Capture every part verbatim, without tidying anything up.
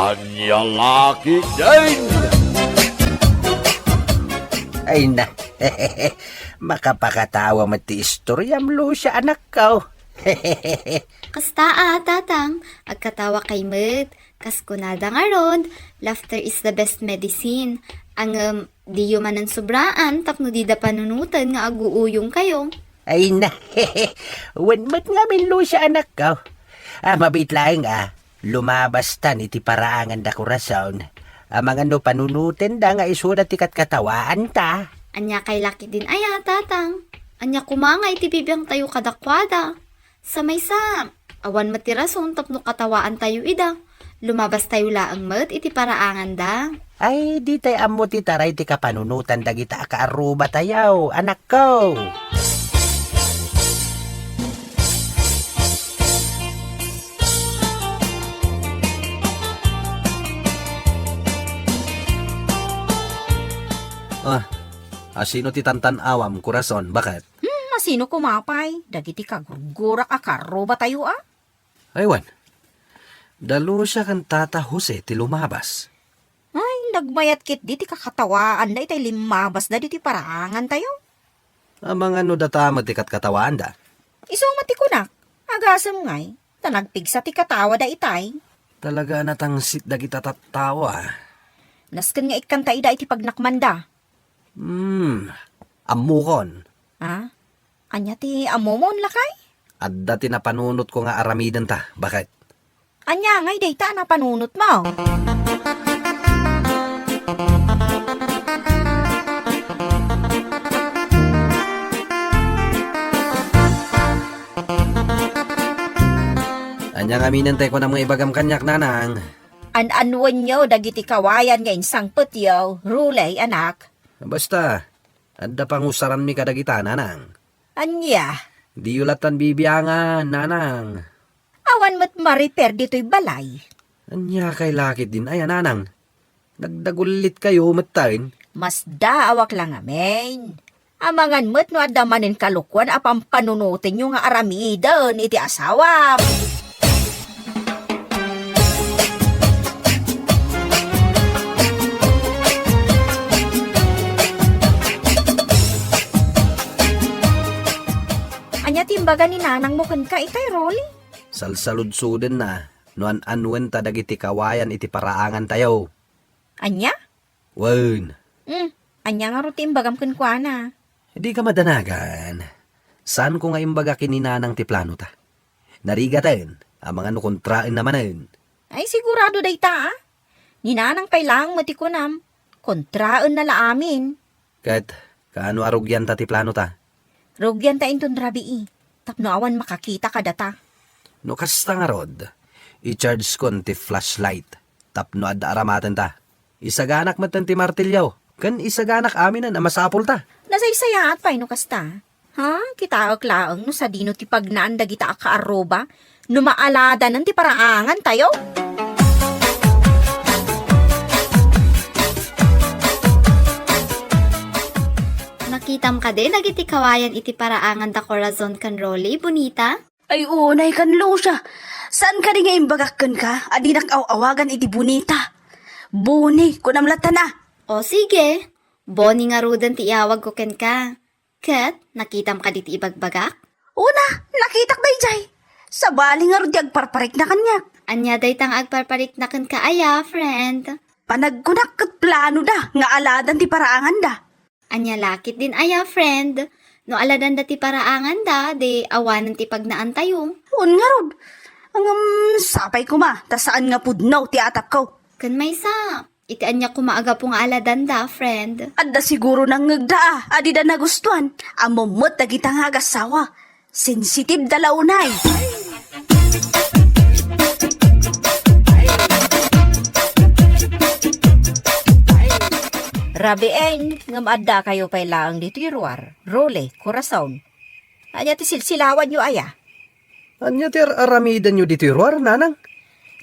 Ania la ketdin? Ay na, makapakatawa met ti istoriam, Lucia, anakko. Kasta a, Tatang, agkatawakay met. Kas kunada ngarud, "Laughter is the best medicine." Ngem, diyo manen sobraan tapno dida panunoten nga aguuyongkayo. Ay na, wen met ngamin, Lucia, anakko. Ah, mabiit laeng a, lumabastan iti paraanganda, Corazon. Amangan no panunotenda nga isuda ti katkatawaanta. Ania kay la ketdin aya, Tatang? Ania koma nga iti bibiangtayo kadakuada? Sa maysa, awan met ti rason tapno katawaantayo ida. Lumabastayo laeng met iti paraanganda. Ay, ditay ammo ti taray ti kapanunotan dagita a kaarrubatayo, anakko. Ah, asino ti tantan-awam, Corazon? Baket? Hmm, asino koma pay? Dagiti kagurgurak a kaarrubatayo a? Ay, wen. Da Lucia ken Tata Jose ti lumabas. Ay, nagmayat ketdi ti kakatawaanda itay limmabasda ditoy paraangantayo. Amangan no data met ti katkatawaanda. Isu met ti kunak, agasem ngay, ta nagpigsa ti katawada itay. Talaga a natangsit dagita tattao a. Nasken nga ikkanta ida iti pagnakmanda. Hmm, ammokon. Ah? Ania ti ammomon, lakay? Adda ti napanunotko nga aramidenta, baket. Ania ngay dayta a napanunotmo? Ania ngamin ti kunam nga ibagam kaniak, nanang? An-annuenyo dagiti kawayan nga insangpetyo, Ruley, anak. Basta, adda pangusaranmi kadagita, nanang. Ania? Diyo lattan bibiangan, nanang. Awan met ma-repair ditoy balay. Ania kay la ketdin aya, nanang? Nagdagullitkayo metten. Masdaawak la ngamin. Amangan met no adda manen kalokuan a pampanunotenyo nga aramiden iti asawam. Ania ti imbaga ni nanangmo kenka itay, Rolly? Salsaludsodenna no an-annuenta dagiti kawayan iti paraangantayo. Ania? Wen. Hmm, ania ngarud ti imbagam kenkuana? Dika madanagan. Saanko nga imbaga ken ni nanang ti planota. Narigaten, amangan no kontraenna manen. Ay, sigurado dayta, a? Ni nanang pay laeng met ti kunam, kontraenna la amin. Ket, kaano a rugianta ti planota? Rugianta inton rabii, tapno awan makakita kadata. No kasta ngarud, i-chargekon ti flashlight tapno adda aramatenta. Isaganak metten ti martilyo, ken isaganak aminen a masapulta. Nasaysayaat pay no kasta. Ha? Kitaek laeng no sadino ti pagnaan dagita a kaarruba no maaladanen ti paraangantayo? Nakitam kadi dagiti kawayan iti paraangan da Corazon ken Rolly, Bonita? Ay, unay kan Lucia. Saan kadi nga imbagak kenka a dinak aw-awagan iti Bonita? Boni, kunam latta na. O sige, Boni ngaruden ti iawagko kenka. Ket, nakitam kadi ti ibagbagak? Una, nakitak daydiay. Sabali ngarud ti agparparikna kaniak. Ania dayta nga agparparikna kenka aya, friend? Panagkunak ket plano da nga aladan ti paraanganda. Ania la ketdin aya, friend? No aladanda ti paraanganda, di awanen ti pagnaantayo. Wen ngarud. Ngem sapay koma, ta saan nga pudno ti atapko. Ken maysa, iti ania koma a gapu nga aladanda, friend? Adda siguro nangngegda a, a dida nagustuan. Ammom met dagita nga agassawa. Sensitive da la unay. Rabiin, ngem addakayo pay laeng ditoy ruar, Role, Corazon. Ania ti silsilawanyo aya? Ania ti ar-aramidenyo ditoy ruar, nanang?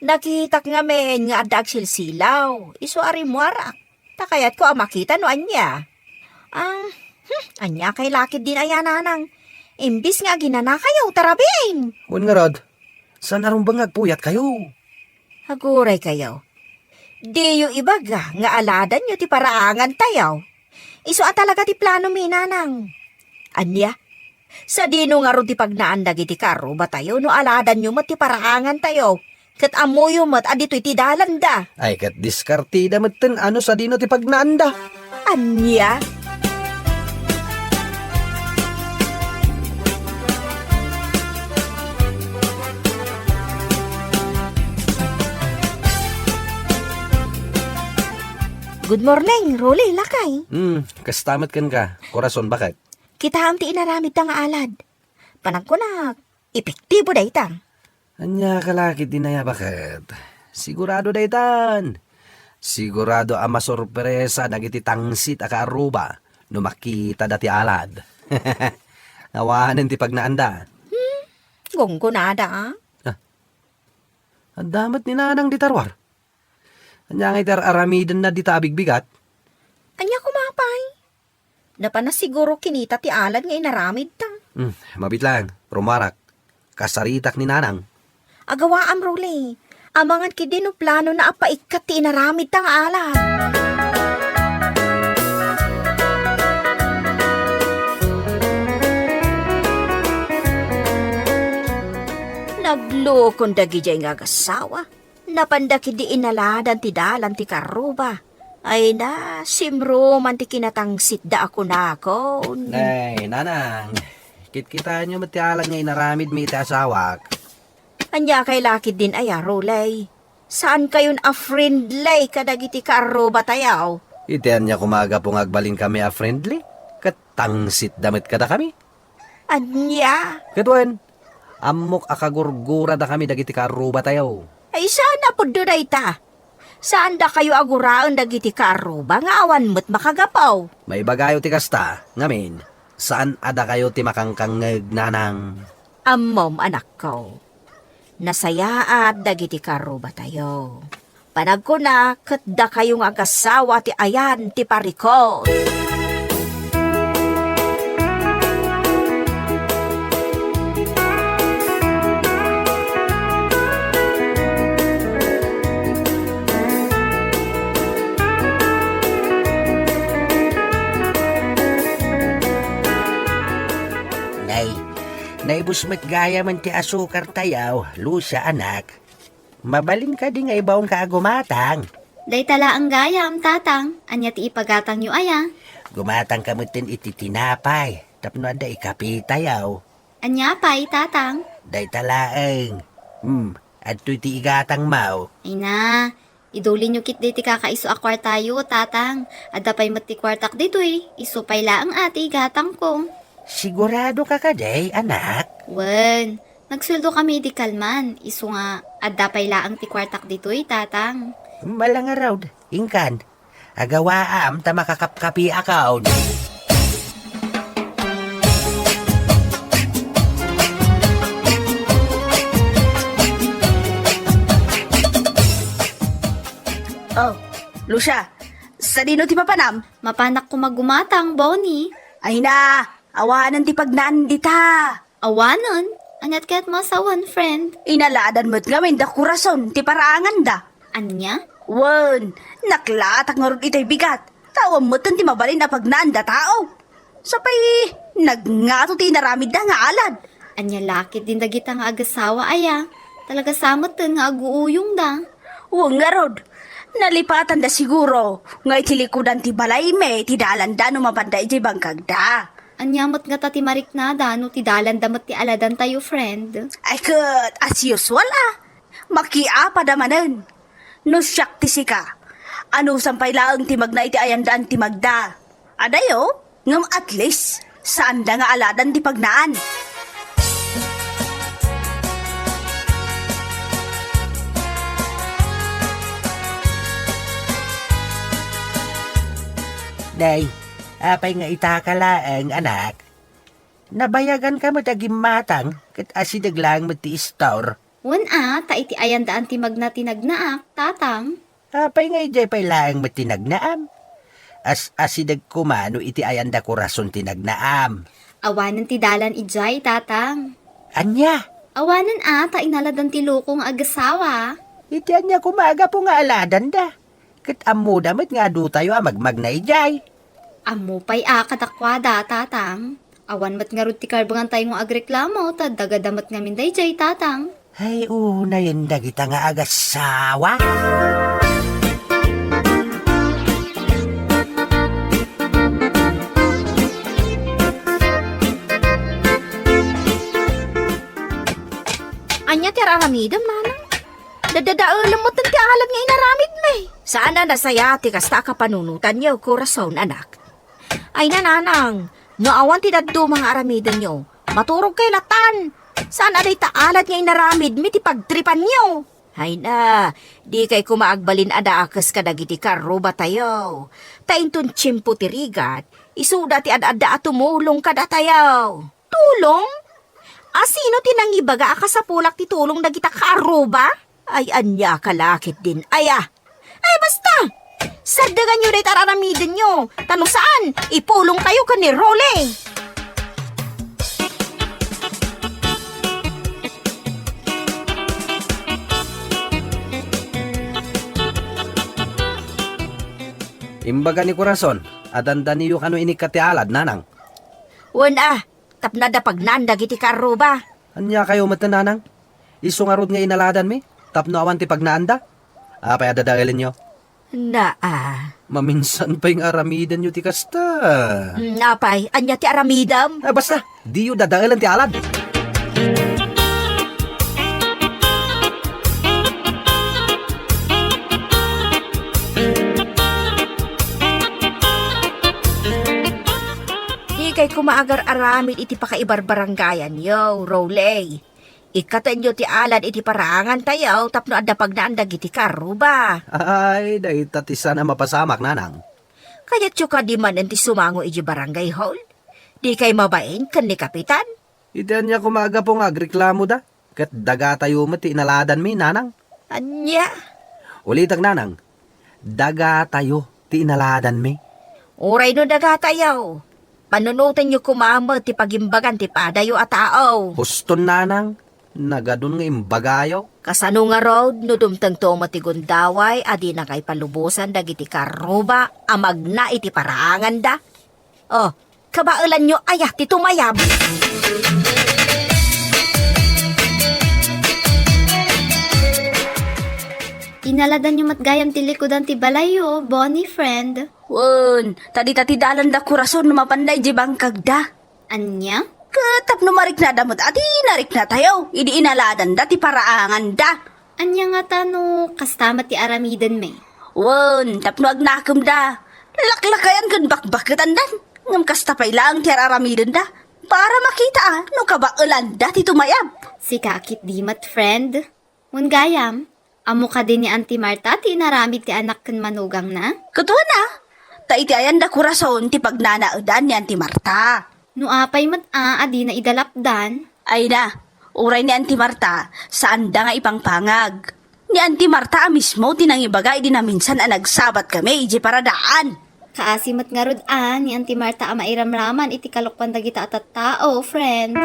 Nakitak ngamin nga adda agsilsilaw, isu a rimmuarak. Ta kayatko a makita no ania. Ah, hmm, ania kay la ketdin aya, nanang? Imbis nga aginanakayo, ta rabiin! Wen ngarud, saan a rumbeng nga agpuyatkayo? Aguraykayo. Diyo ibaga nga aladanyo ti paraangantayo. Isu a talaga ti planomi, nanang. Ania? Sadino ngarud ti pagnaan dagiti karrubatayo no aladanyo met ti paraangantayo? Ket ammoyo met a ditoy ti dalanda. Ay, ket diskartida metten a no sadino ti pagnaanda. Ania? Good morning, Rolly, lakay. Hmm, kasta met kenka, Corazon, baket? Kitaem ti inaramidta nga alad. Panagkunak, epektibo dayta. Ania ka la ketdin aya, baket? Sigurado daytan. Sigurado a masorpresa dagiti tangsit a kaarruba no makitada ti alad. Awanen ti pagnaanda. Hmm, gunggonada, a? Ah. Adda met ni nanang dita ruar. Ania ngay ti ar-aramidenna dita a bigbigat? Ania koma pay? Napan a siguro kinita ti alad nga inaramidta. Hmm, mabiit laeng, rumuarak. Kasaritak ni nanang. Agawaam, Rolly. Amangan ketdi no planona a paikkat ti inaramidta nga alad. Naglukon dagidiay nga agassawa. Napanda ketdi inaladan ti dalan ti karruba. Ay na, simruman ti kinatangsitda a kunakon. Nay, nanang, kitkitaenyo met ti alad nga inaramidmi iti asawak. Ania kay la ketdin aya, Rolly? Saankayon a friendly kadagiti karrubatayo? Iti ania koma a gapu nga agbalinkami a friendly? Ket tangsitda met kadakami? Ania? Ket wen, ammok a kagurguradakami dagiti karrubatayo. Ay, saan a pudno dayta? Saan dakayo a guraen dagiti karruba nga awan met makagapu? Maibagayo ti kasta, ngamin, saan a dakayo ti makangkangngeg, nanang. Ammom, anakko. Nasayaat dagiti karrubatayo. Panagkuna, ket dakayo nga agassawa ti ayan ti parikut. Nay, naibus met gayamen ti asukartayo, Lucia, anak. Mabalin kadi nga ibaonka a gumatang? Dayta laeng gayam, Tatang. Ania ti ipagatangyo aya? Gumatangka metten iti tinapay tapno adda ikapitayo. Ania pay, Tatang? Dayta laeng. Hmm, adtoy ti igatangmo. Ay na, idulinyo ketdi ti kakaiso a kuartayo, Tatang. Adda pay met ti kuartak ditoy, isu pay laeng a ti igatangko. Siguradoka kadi, anak? Wen, nagsueldo kami idi kalman, isu nga adda pay laeng ti kuartak ditoy, Tatang. Malangarud, inkan. Agawaam ta makakapkapiakon. Oh, Lucia, sadino ti mapanam? Mapanak koma gumatang, Bonnie. Ay na, awanen ti pagnaan dita. Awanen? Aniat kayat masawan, friend? Inaladan met ngamin da Corazon ti paraanganda. Ania? Wen, naklatak ngarud itay bigat. Awan metten ti mabalin a pagnaanda tao. Sapay, nagngato ti inaramidda nga alad. Ania la ketdin dagita nga agassawa aya? Talaga sa metten nga aguuyongda. Wen ngarud, nalipatanda siguro nga iti likudan ti balaymi ti dalanda no mapanda idiay bangkagda. Ania met ngata ti mariknada no ti dalanda met ti aladantayo, friend? Ay ket, as usual a, makiapada manen. No siak ti sika, anusan pay laeng ti magna iti ayandaan ti magda. Adayo, ngem at least, saanda nga aladan ti pagnaan. Day, apay nga itaka laeng, anak? Nabayaganka met a gimmatang ket asideg laeng met ti istor. Wen a, ta iti ayandaan ti magna ti nagnaak, Tatang. Apay nga idiay pay laeng met ti nagnaam? As-asideg koma no iti ayanda Corazon ti nagnaam. Awanen ti dalan idiay, Tatang. Ania? Awanen a, ta inaladan ti loko nga agassawa. Iti ania koma a gapu nga aladanda? Ket ammoda met nga adutayo a magmagna idiay. Ammo pay a kadakuada, Tatang. Awan met ngarud ti karbengantayo nga agreklamo, ta dagada met ngamin daydiay, Tatang. Ay, unayen dagita nga agassawa. Ania ti ar-aramidem, Nanang? Dadadaelem met ti alad nga inaramidmi. Saan a nasaya ti kasta a kapanunotanyo, Corazon, anak. Ay, Nanang, no awan ti dadduma nga aramidenyo, maturogkayo latan. Saan a dayta alad nga inaramidmi ti pagtripanyo. Ay na, dikay koma agbalin a dakes kadagiti karrubatayo. Ta inton tiempo ti rigat, isuda ti ad-adda a tumulong kadatayo. Tulong? A sino ti nangibaga a kasapulak ti tulong dagita karruba? Ay, ania ka la ketdin, aya? Ay, basta! Sardeganyo dayta ar-aramidenyo, ta no saan, ipulongkayo ken ni Rolly. Imbaga ni Corazon a dandaniyo kano inikkat ti alad, Nanang. Wen a, tapno adda pagnaan dagiti karruba. Ania kayo met, Nanang? Isu ngarud nga inaladanmi tapno awan ti pagnaanda? Apay a dadaelenyo? Naa. Maminsan pay nga aramidenyo ti kasta. Hmm, apay, ania ti aramidem? Ah, basta, diyo dadaelen ti alad. Dikay koma agar-aramid iti pakaibarbarangayanyo, Rolly. Ikkatenyo ti alad iti paraangantayo tapno adda pagnaan dagiti karruba. Ay, dayta ti saan a mapasamak, Nanang. Kayatyo kadi manen ti sumango idiay barangay hall? Dikay mabain ken ni Kapitan? Iti ania koma a gapu nga agreklamoda, ket dagatayo met ti inaladanmi, Nanang. Ania? Ulitek, Nanang, dagatayo ti inaladanmi. Uray no dagatayo, panunotenyo koma met ti pagimbagan ti padayo a tao. Huston, Nanang, nagadun nga imbagayo. Kasano ngarud no dumtengto met ti gundaway a dinakay palubosan dagiti karruba a magna iti paraanganda? Oh, kabaelanyo aya ti tumayab? Inaladanyo met gayam ti likudan ti balayyo, Bonnie, friend. Wen, ta dita ti dalanda, Corazon, no mapanda idiay bangkagda. Ania? Ket tapno mariknada met a ti nariknatayo idi inaladanda ti paraanganda. Ania ngata no kasta met ti aramidenmi? Wen, tapno agnakemda, laklakayan ken bakbaketandan. Ngem kasta pay laeng ti ar-aramidenda para makita a no kabaelanda ti tumayab. Sika a ketdi met, friend. Wen gayam, ammo kadi ni Auntie Marta ti inaramid ti anak ken manugangna? Ket wen a, ta iti ayanda, Corazon, ti pagnanaedan ni Auntie Marta. No apay met a, a dina ida lapdan? Ay na, uray ni Auntie Marta, saanda nga ipangpangag. Ni Auntie Marta a mismo ti nangibaga idi naminsan a nagsabatkami idiay paradaan. Kaasi met ngarud a ni Auntie Marta a mairamraman iti kalokuan dagita a tattao, friend.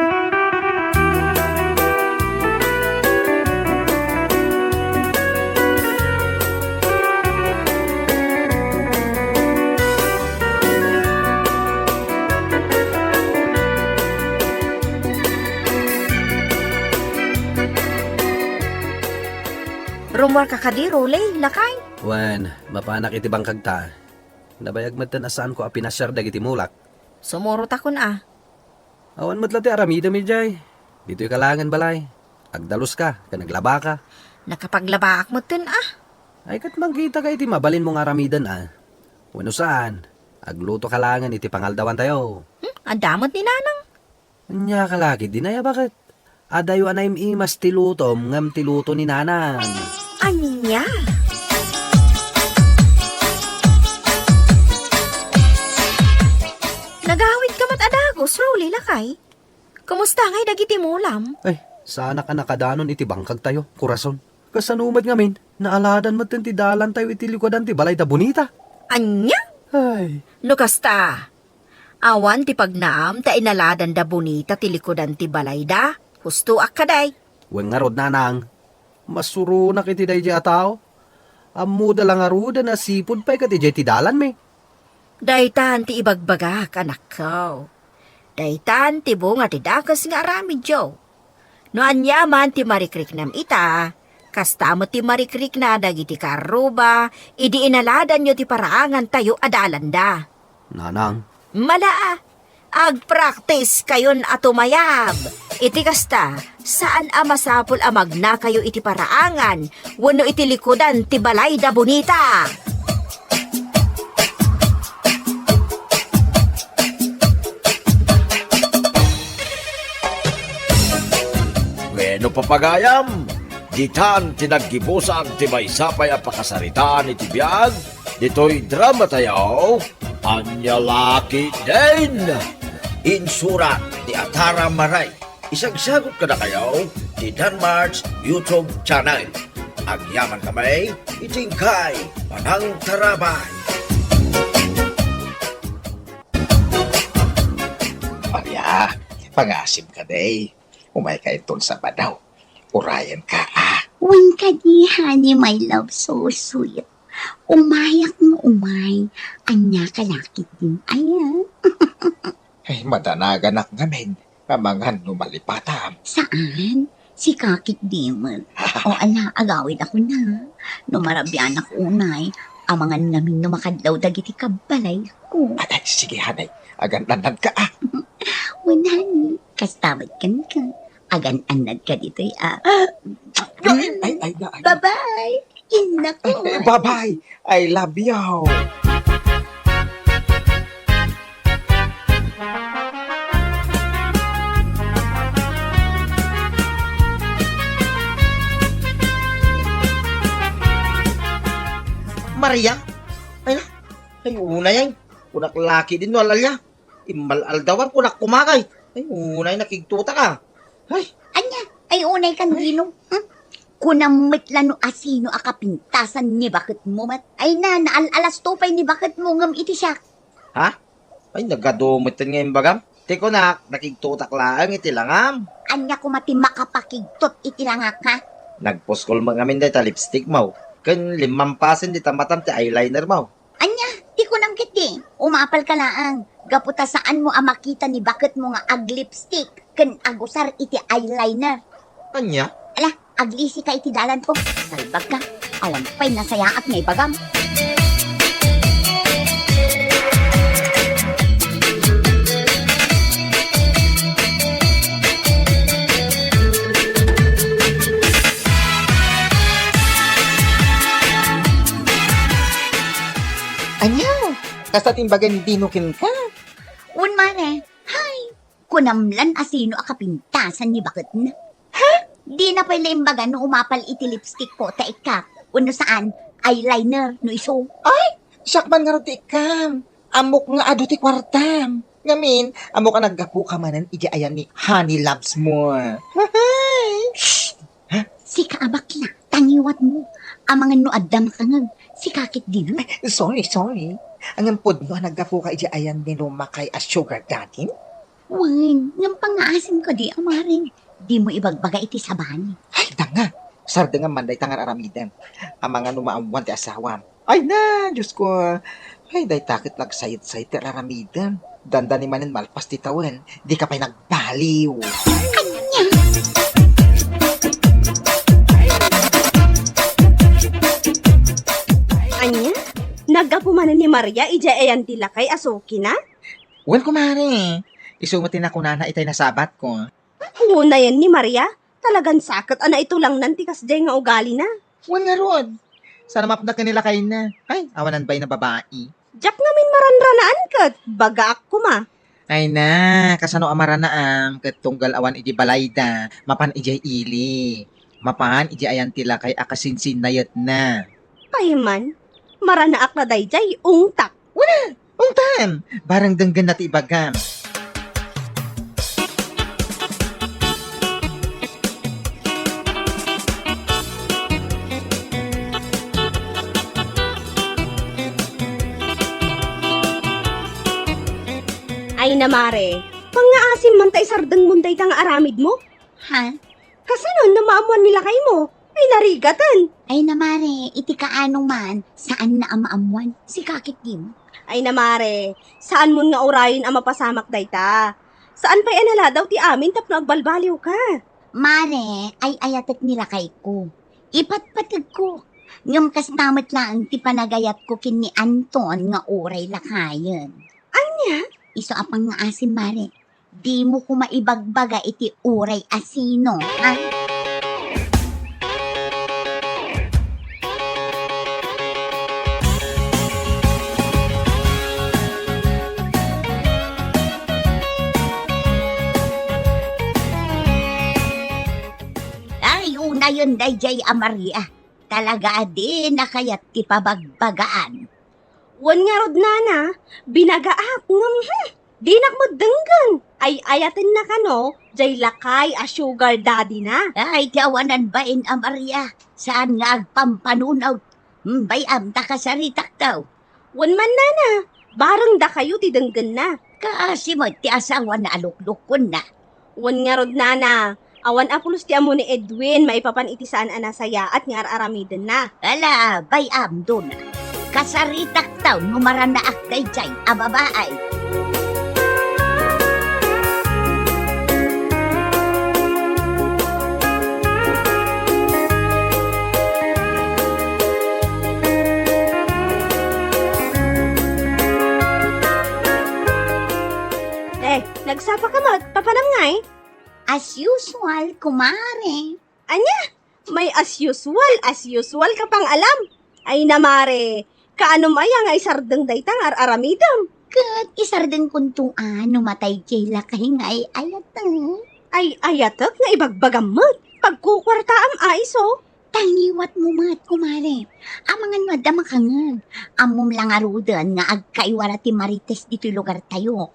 Rummuarka kadi, Rolly, lakay? Wen, mapanak iti bangkagta. Nabayag metten a saanko a pinasiar dagiti mulak. Sumurotakon a. Awan met la ti aramidem idiay. Ditoyka laengen balay. Agdaluska ken aglabaka. Nakapaglabaak metten a. Ay, ket mangkitaka iti mabalinmo nga aramiden a. Wenno saan, aglutoka laengen iti pangaldawantayo. Hmm, adda met ni Nanang. Ania ka la ketdi, aya baket? Adayo a naim-imas ti lutom ngem ti luto ni Nanang. Ania? Nagawidka met a dagus, Rolly, lakay? Kumusta ngay dagiti mulam? Ay, saanak a nakadanon iti bangkagtayo, Corazon. Kasano met ngamin, naaladan metten ti dalantayo iti likudan ti balay da Bonita. Ania? Ay. No kasta, awan ti pagnaam ta inaladan da Bonita ti likudan ti balayda. Hustoak kadi. Wen ngarud, Nanang, masuronak iti daydiay a tao. Ammoda la ngaruden a sipud pay ket idiay ti dalanmi. Daytan ti ibagbagak, anakko. Daytan ti bunga ti dakes nga aramidyo. No aniaman ti marikriknam ita, kasta met ti marikrikna dagiti karruba idi inaladanyo ti paraangantayo a dalanda. Nanang. Mala, agpraktiskayon a tumayab. Iti kasta, saan a masapul a magnakayo iti paraangan wenno iti likudan ti balay da Bonita. Wenno, papagayam, ditan ti naggibusan ti maysa pay a pakasaritaan iti biag ditoy dramatayo, Ania La Ketdin? Insurat ni Atara Maray. Isagsagut kadakayo ti Danmart's YouTube channel. Agyaman kami iti inkay panangtarabay. Maria, pangasim kadi. Umayka inton Sabado. Urayenka, a. Wen kadi, honey, my love, so sweet. Umayak nga umay. Ania ka lakit din, aya? Ay, madanaganak ngamin. Amangan no malipatam. Saan? Sika ketdi met. O ala, agawid ako na. No marabianak unay, amangan ngamin no makadlaw dagiti kabbalayko. Ay, ay, sige, honey. Agan-annadka, a. Wen, honey, kasta met kenka. Agan-annadka ditoy, a. Ay, ay, ay, ay. Bye-bye. Innak ko. Bye-bye. I love you. Maria? Ay na. Ay, unay, ay. Kunak lakit din, no, alalya. Immal-aldawan, kunak kumakay. Ay, unay, nakigtutak, a. Ay. Ania? Ay, unay kan Ay. Dino. Hmm? Kunam met la no asino a kapintasan ni baketmo met. Ay na, naal-alasto pay ni baketmo ngem iti siak. Ha? Ay, nagadu met nga imbagam. Ti kunak, nakigtutak laeng iti langam. Ania koma ti makapakigtot iti langak, ha? Nagpuskol met ngamin dayta lipstick mo. Ken limmampasen dita matam ti eyeliner mo. Ania, ti kunam ketdi, umapalka laeng, gapu ta saanmo a makita ni baketmo nga aglipstick ken agusar iti eyeliner. Ania? Ala, aglisika iti dalanko. Nalbagka. Awan pay nasayaat nga ibagam. Ania? Kasta ti imbaga ni Dino kenka? Wen, mare. Hay, kunam lan asino a kapintasan ni baketna. Ha? Dina pay la imbaga no umapal iti lipstick ko ta ikkak, wenno saan, eyeliner no isu. Ay, siak man ngarud ti ikkam. Ammok nga adu ti kuartam. Ngamin, ammok a naggapuka manen idiay ayan ni Honey Loves mo. Hay! Shh! Ha? Sika a bakla, tangiwatmo. Amangan no adda makangeg, sika ketdi met. Ay, sorry, sorry. Ngem pudno a naggapuka idiay ayan ni Luma kay a sugar daddy? Wen, ngem pangngaasim kadi a mare. Dimo ibagbaga iti sabali. Ay, danga. Sardengam man dayta nga ar-aramidem. Amangan no maammoan ti asawam. Ay na, Diosko. Ay, dayta ket nagsayet-sayet ti ar-aramidem. Dandani manen malpas ti tawen, dika pay nagbaliw. Ania? Naggapu manen ni Maria idiay ayan ti lakay a sukina? Wen, kumare. Isu met ti nakunana itay nasabatko. Unayen ni Maria, talagan saket a naitulangnan ti kasdiay nga ugalina. Wen ngarud, saan a mapda ken ni lakayna. Ay, awanan bain a babai. Diak ngamin maranranaan ket bagaak koma. Ay na, kasano a maranaam ket tunggal awan idi balayda, mapan idiay ili. Mapan idiay ayan ti lakay a kasinsinnayetna. Ay man, maranaak la daydiay, ungtak. Wen a, ungtam, barang denggenna ti ibagam. Ay na, mare, pangngaasim man ta isardengmon dayta nga aramidmo? Ha? Kasano no maammoan ni lakaymo? Ay, narigaten. Ay na, mare, iti kaano man, saanna a maammuan. Sika ketdin. Ay na, mare, saanmon nga urayen a mapasamak dayta. Saan pay a naladaw ti amin tapno agbalbaliwka. Mare, ay-ayatek ni lakayko. Ipatpategko. Ngem kasta met laeng ti panagayatko ken ni Anton nga uray lakayen. Ania? Isu a pangngaasim, mare. Dimo koma ibagbaga iti uray a sino, ha? Ay, unayen daydiay a Maria. Talaga a dina kayat ti pabagbagaan. Wen ngarud, nana, binagaak, ngem, hmm, dinak met denggen. Ay-ayatenna kano, jay lakay a sugar daddy-na. Ay, ti awanan bain a Maria, saan nga agpampanunog. Hmm, bay-am ta kasaritak daw. Wen man, nana, bareng dakayo ti denggenna. Kaasi met ti asawana a luklukkonna. Wen ngarud, nana, awan a pulos ti ammo ni Edwin maipapan iti saan a nasayaat nga ar-aramidenna. Ala, bay-am, Dona. Kasaritak taw no maranaak daydiay a babae. Eh, nagsapa ka met, papanam ngay? As usual, kumare. Ania? May as usual, as usual ka pang alam. Ay na, mare, kaanom aya nga isardeng dayta nga ar-aramidem? Ket isardengkonto a no matay ti lakay nga ay-ayatek. Ay-ayatek nga ibagbagam met. Pagkukuartaam a isu. Tangiwatmo met, kumare. Amangan no adda makangeg. Ammom la ngaruden nga agkaiwara ti marites ditoy lugartayo.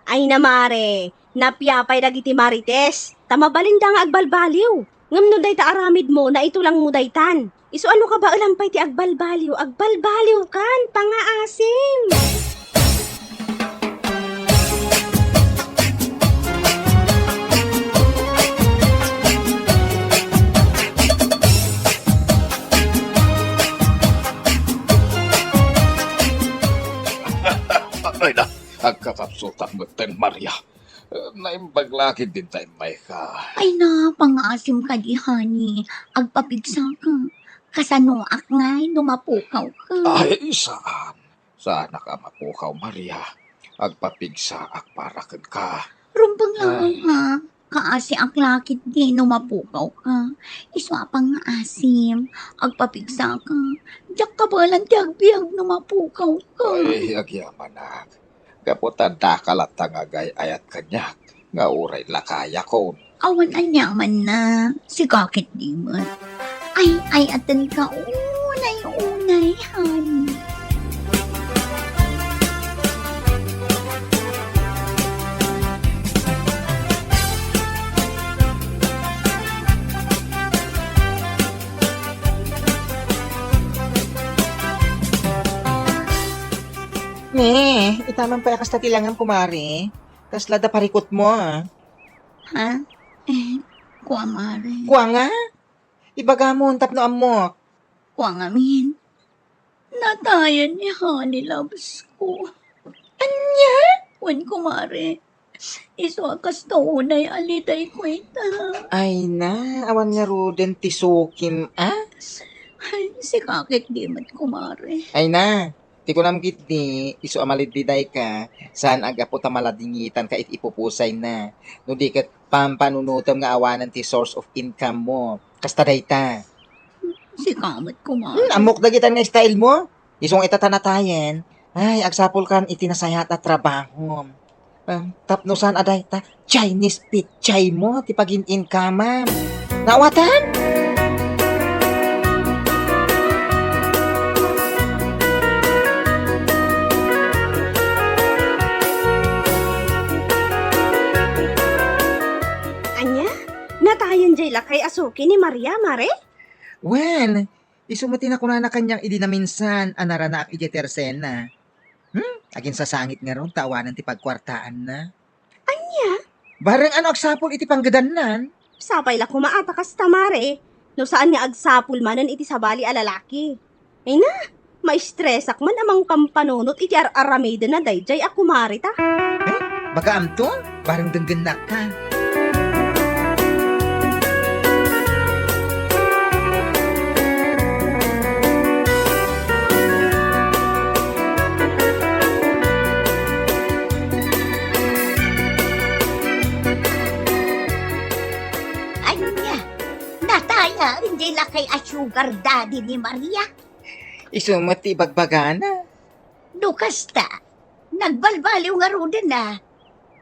Ay na, mare, napiapay dagiti marites, ta mabalinda nga agbalbaliw. Ngem no dayta aramidmo, naitulangmo daytan. Isu a no kabaelan pay ti agbalbaliw, agbalbaliwkan, pangaasim. Ay na, agkakapsutak metten, Maria. Eh, naimbag la ketdin ta immayka. Ay na, pangaasim kadi, honey. Agpapigsaka. Kasanoak ngay no mapukawka? Ay, saan. Saanak a mapukaw, Maria. Agpapigsaak para kenka. Rumbeng laeng, ha? Kaasiak la ketdi no mapukawka. Isu a pangaasim. Agpapigsaka. Diak kabaelan ti agbiag no mapukawka. Ay, agyamanak. Gapu ta daka latta nga agay-ayat kaniak nga uray lakayakon. Awan aniamanna, sika ketdi met. Ay-ayatenka unay-unay, honey. Ne, ita man pay a kasta ti langam, kumare. Kasla da parikutmo, a? Ha? Eh, kua, mare. Kua nga? Ibagamon tapno ammok. Kua ngamin. Natayen ni Honey Loves ko. Ania? Wen, kumare. Isu a kasta unay a lidayko ita. Ay na, awan ngaruden ti sukim, a? Ay, sika ketdi met, kumare. Ay na, ti kunam ketdi, isu a malidlidayka, saan a gapu ta maladingitanka iti ipupusayna. No di ket pampanunotem nga awanen ti source of income mo. Kasta dayta. Sika met, kumare. Hmm, ammok dagitan nga style mo. Isu nga ita ta natayen, ay, agsapulkan iti nasayaat a trabahom. Em, tapno saan a dayta, Chinese pechay mo ti pagin-inkamam. Naawatan? Ania? Natayen jay lakay a suki ni Maria, mare? Wen, isu met ti nakunana kaniak idi naminsan a naranaak idiay Tercena. Hmm? Aginsasangit ngarud ta awanen ti pagkuartaanna. Ania? Bareng a no agsapul iti panggedannan. Sapay la koma a ta kasta, mare. No saan nga agsapul manen iti sabali a lalaki. Ina, maistresak man a mangpampanunot iti ar-aramidena daydiay a kumareta. Eh, bagaamto? Bareng denggennakka. Ania, nataya diay lakay a sugar daddy ni Maria? Isu met ti ibagbagana. No kasta, nagbalbaliw ngaruden a.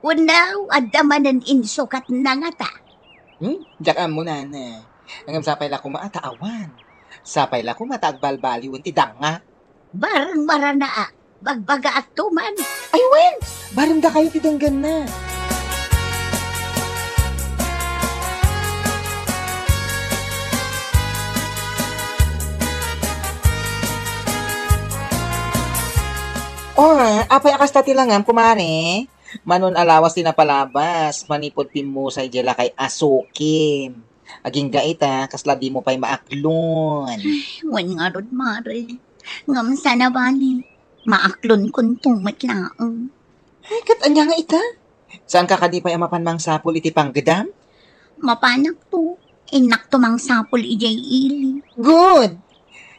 Wenno, adda manen insukatna ngata. Hmm? Diak ammo, nana. Ngem sapay la koma ta awan. Sapay la koma ta agbalbaliwen ti danga. Bareng marana a, bagbagaakto man. Ay, wen! Bareng dakayo ti denggenna. Oh, apay a kasta ti langam, kumare? Manon a lawas ti napalabas, manipud pimmusay diay lakay a sukim. Agingga ita, kasla dimo pay maaklon. Ay, wen ngarud, mare. Ngem saan a bali, maaklonkonto met laeng. Ay, ket ania nga ita? Saanka kadi pay a mapan mangsapul iti panggedam? Mapanakto. Innakto mangsapul idiay ili. Good!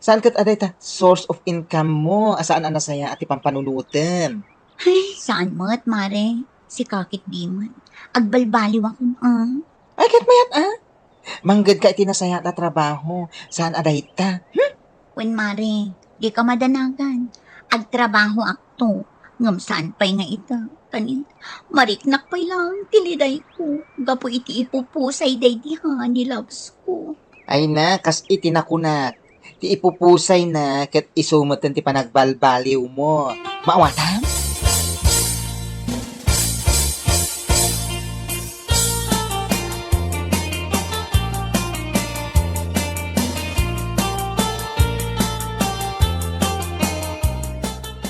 Saan ket a dayta source of income mo a saan a nasayaat ti pampanunotem? Ay, saan met, mare. Sika ket di met. Agbalbaliwakon, a. Ay, ket mayat, a. Manggedka iti nasayaat a trabaho. Saan a dayta? Hmm? Wen, mare, dika madanagan. Agtrabahoakto. Ngem saan pay nga ita. Kani, mariknak pay laeng ti lidayko. Gapu iti ipupusay daydi honey loves ko. Ay na, kas iti nakunak. Ti ipupusayna ket isu meten ti panagbalbaliwmo. Maawatam?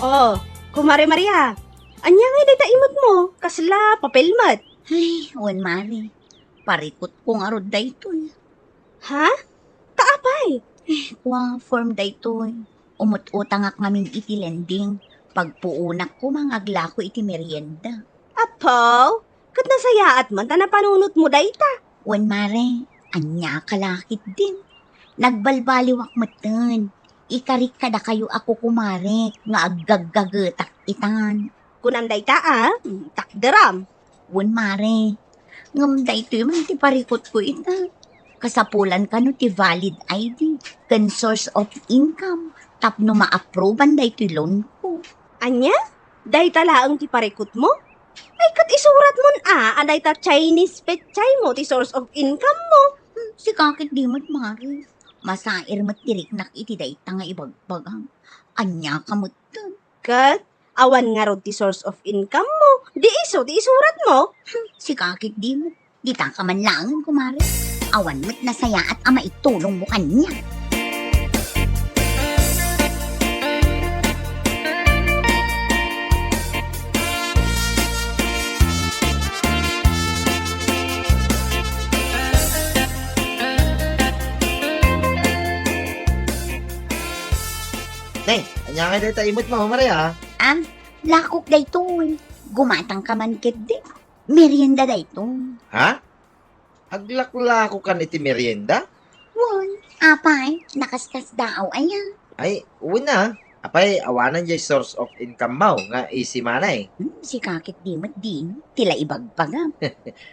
Oh, Kumare Maria, ania ngay dayta imekmo? Kasla papel met? Ay, wen, mare. Parikutko ngarud daytoy. Ha? Ta apay? Eh, kua, form daytoy. Umut-utangak ngamin iti lending. Pagpuonak koma nga aglako iti merienda. Apo? Ket nasayaat man ta napanunotmo dayta. Wen, mare, ania ka la ketdin? Nagbalbaliwak metten. Ikarik kadakayo a kukumarek nga aggaggagetak itan. Kunam dayta a, takderam. Wen, mare. Ngem daytoy man ti parikutko ita. Kasapulan kano ti valid I D ken source of income tapno ma-approvean daytoy loan ko. Ania? Dayta laeng ti parikutmo? Ay, ket isuratmon a, a dayta Chinese petsaymo ti source of income mo. Hmm, sika ket di met, mare. Masair met ti riknak iti dayta nga ibagbagam. Ania ka metten? Ket awan ngarud ti source of income mo. Di isu ti isuratmo. Hmm, sika ket di met. Ditaka man laengen, kumare. Awan met nasayaat a maitulongmo kaniak. Ne, ania ngay dayta imekmo, Maria? Ah, lakok daytoy. Gumatangka man ketdi. Merienda daytoy. Ha? Aglaklakokan iti merienda? Wen, apay, nakaskasdaaw aya? Ay, wen a. Apay, awanen jay source of income mo nga isi manay? Hmm, sika ketdi met dino, ti la ibagbagam.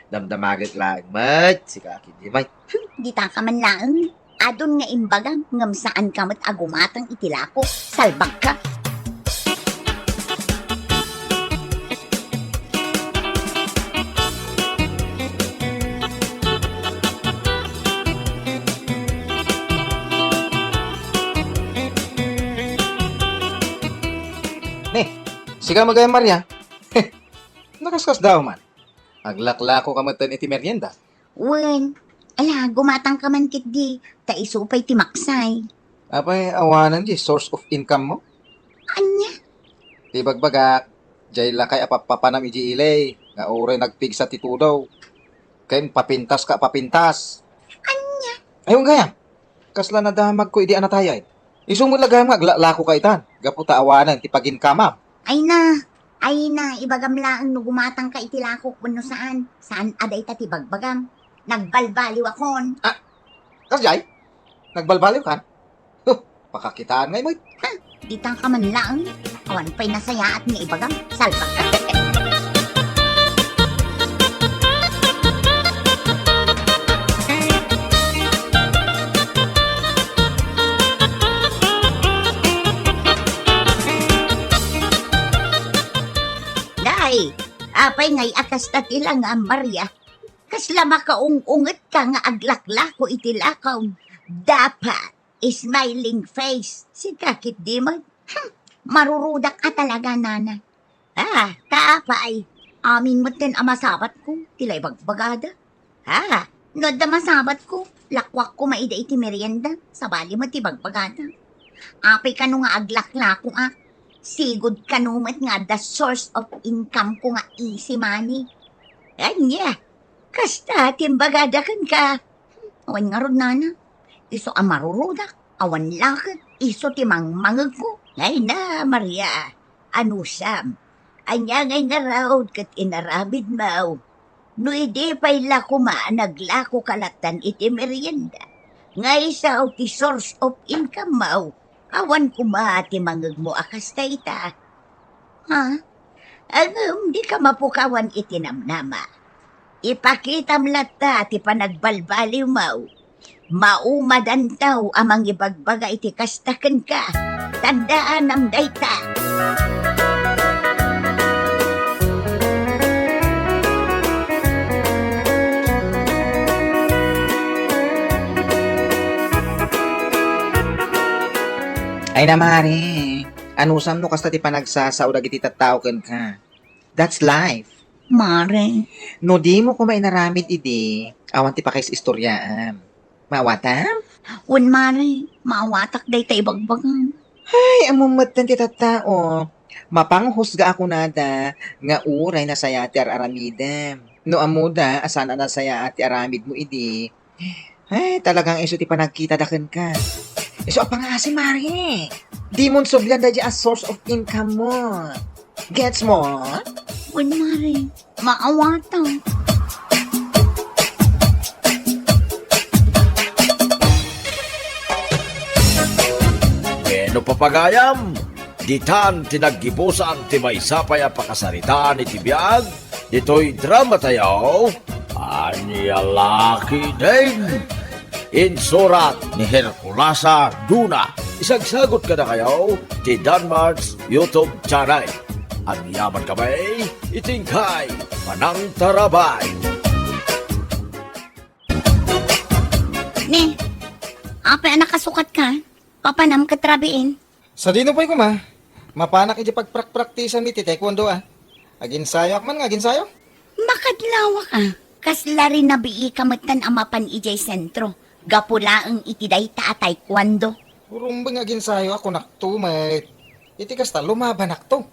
Damdamagek laeng met, sika ketdi met. Hmm, ditaka man laeng. Adun nga imbagam ngem saanka met a gumatang iti lako. Salbagka! Ne, sika met gayam, Maria. Nakaskasdaaw man. Aglaklakoka metten iti merienda. Wen, ala, gumatangka man ketdi, ta isu pay ti maksay. Apay, awanen jay source of income mo? Ania? Ti ibagbagak, jay lakay a pappapanam iti ili, nga uray nagpigsa ti tudo. Ken papintaska a papintas. Ania? Ay, wen gayam. Kasla nadamagko idi a natayay. Isu met la gayam nga aglaklako ka itan, gapu ta awanen ti paginkamam. Ay na, ay na, ibagam laeng no gumatangka iti lakok wenno saan. Saan a dayta ti bagbagam. Nagbalbaliwakon. Ah, kasjay? Nagbalbaliwkan? Huh, pakakitaan ngay met. Ha? Itangka man laeng. Awan pay nasayaat nga ibagam. Salbagka. Day, apay ngay a kasta ti langam, Maria? Kasla makaung-ungetka nga aglaklako iti lakawm. Dapat, smiling face. Sika ketdi met. Hmm, marurudak a talaga, nana. Ah, ta apay, amin metten a masabatko, ti la ibagbagada. Ah, no adda masabatko, lakuak koma ida iti merienda, sabali met ti bagbagada. Apay kano nga aglaklako, ah? Sigud kano met nga adda source of income ko nga easy money. Ania, kasta ti imbagada kenka. Awan ngarud, nana. Isu a marurudak, awan laket, isu ti mangmangegko. Ay na, Maria, anusam? Ania ngay ngarud ket inaramidmo? No idi pay la koma a naglakoka lattan iti merienda, nga isu ti source of income-mo, awan koma ti mangegmo a kasta ita. Ha? Ngem dika mapukawan iti namnama. Ipakitam latta ti panagbalbaliwmo. Maumadanto a mangibagbaga iti kasta kenka. Tandaanam dayta. Ay na, Mare. Anusam no kasta ti panagsasao dagiti tattao kenka? That's life. Mare. No dimo koma inaramid idi, awan ti pakaistoriaam. Maawatam? Wen, Mare. Maawatak dayta ibagbagam. Ay, ammom metten ti tattao. Mapanghusga a kunada nga uray nasayaat ti ar-aramidem. No ammoda a saan a nasayaat ti aramidmo idi, ay, talagang isu ti panagkitada kenka. Isu a pangngaasim, Mare. Dimon sublian daydiay a source of income mo. Gets mo? Wen, Mare. Maawatan. Wenno, papagayam, ditan ti naggibusan ti maysa pay a pakasaritaan iti biag ditoy dramatayo, Ania La Ketdin. Insurat ni Herculasa Duna. Isagsagut kadakayo ti Danmar's YouTube channel. Agyaman kami iti inkay panangtarabay. Ni, apay a nakasukatka? Papanam ket rabiin. Sadino pay koma, mapanak iti pagprakpraktisan iti taekwondo, a. Aginsayoak man nga aginsayo. Makadlawak, a. Kasla rinabiika metten a mapan idiay sentro, gapu laeng iti dayta a taekwondo. Urumbeng nga aginsayoak, kunakto met. Iti kasta, lumabanakto.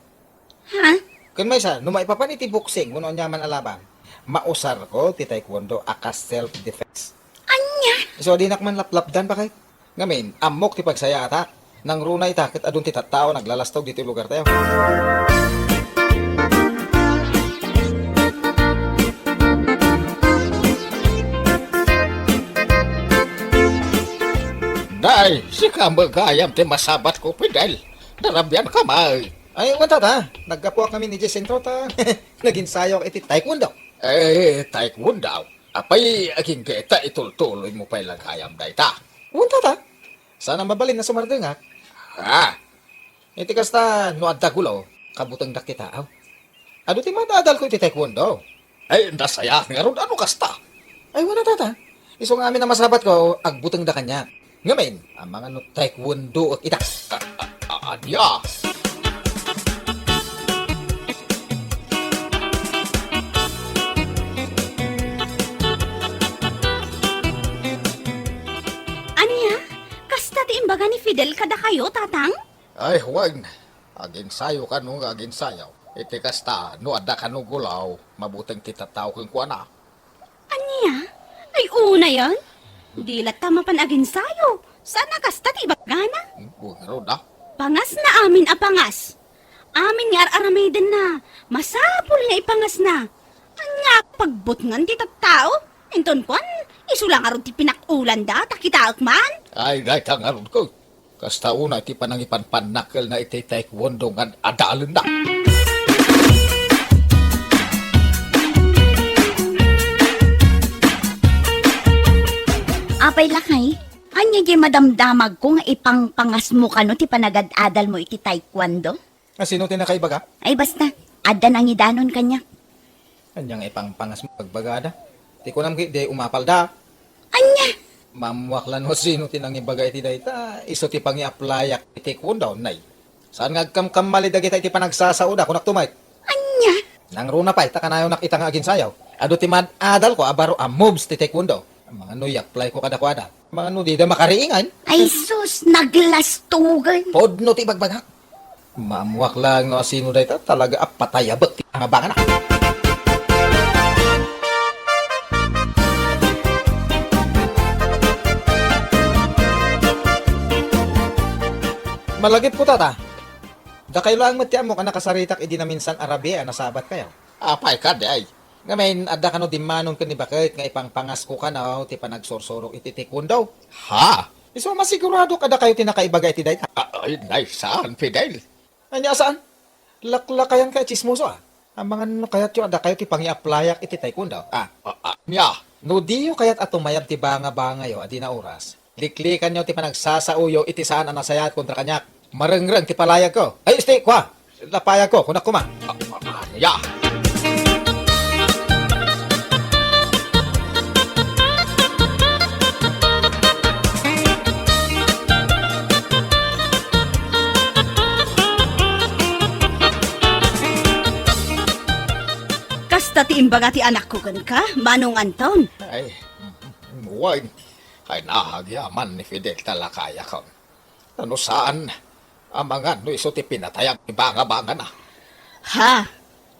Ha? Ken maysa, no maipapan iti boxing wenno aniaman a laban, mausarko ti taekwondo a kas self-defense. Ania? Isu a dinak man laplapdan, baket. Ngamin, ammok ti pagsayaatak. Nangruna ita ket adun ti tattao a naglalastog ditoy lugartayo. Day, sika met gayam ti masabatko, Fidel. Narabianka met. Ay, wen, tata. Naggapuak ngamin idiay sentro ta naginsayoak iti taekwondo. Eh, taekwondo? Apay, agingga ta itultuloymo pay la gayam dayta? Wen, tata. Saan a mabalin a sumardengak. Ah. Iti kasta, no adda gulo, kabutengdak ti taaw. Adu ti madadalko iti taekwondo. Ay, nasayaat ngarud a no kasta. Ay, wen a, tata. Isu nga amin a masabatko, agbutengda kaniak. Ngamin, amangan no taekwondoek ita. A, a, a, ania? Ania? Kasta ti imbaga ni Fidel kadakayo, Tatang? Ay, wen. Aginsayo kano nga aginsayo. Iti kasta, no adda kano gulo, mabuteng ti tattao kenkuana. Ania? Ay, unayen? Di latta mapan aginsayo. Saan a kasta ti ibagana? Hmm, buwaro da. Pangasna amin a pangas. Amin nga ar-aramidenna, masapul nga ipangasna. Ania pagbutngan ti tattao? Inton kuan, isu la ngarud ti pinak-ulanda, ta kitaek man. Ay, dayta ngarud ko. Kasta unay ti panangipanpannakkelna iti taekwondo nga ad-adalenna. Apay lakay, ania diay madamdamagko nga ipangpangasmo kano ti panagad-adalmo iti taekwondo? A, sino ti nakaibaga? Ay, basta, adda nangidanon kaniak. Ania nga ipangpangasmo bagbagada? Ti kunam ket, di umapalda. Ania? Maammoak la no sino ti nangibaga iti dayta, isu ti pangi-applyak iti taekwondo, nay. Saan nga agkamkamali dagita iti panagsasaoda, kunak tumayt. Ania? Nangruna pay, ta kanayonak ita nga aginsayaw. Adu ti mad-adalko a baro a moves ti taekwondo. Amangan no i-applyko kadakuada. Amangan no dida makariingan. Ay sus, naglastugan. Pudno ti ibagbagak. Maammoak laeng no asino dayta, talaga a patayabek ti bangabangana. Malagipko, tata. Dakayo laeng met ti ammok a nakasaritak idi naminsan a rabii a nasabatkayo. Apay kadi ay? Ngamin, adda kano dimmanon ken ni baket nga ipangpangasko kano ti panagsursurok iti taekwondo? Ha? Isu a masiguradok a dakayo ti nakaibaga iti dayta. A-, ay, nay, saan, Fidel? Ania a saan? Laklakayan kay a tsismoso, a. Amangan no kayatyo a dakayo ti pangi-applyak iti taekwondo, a. A-, a-, ania? No diyo kayat a tumayab ti bangabangayo a di naoras, liklikanyo ti panagsasaoyo iti saan a nasayaat kontra kaniak. Marengreng ti palayagko. Ay, isti, kua! Lapayagko, kunak koma. A-, a-, ania? Kasta ti imbaga ti anakko kenka, Manong Anton. Ay, wen. Ay, naagyaman ni Fidel ta lakayakon. Ano saan? Amangan no isu ti pinatayab ti bangabangana. Ha?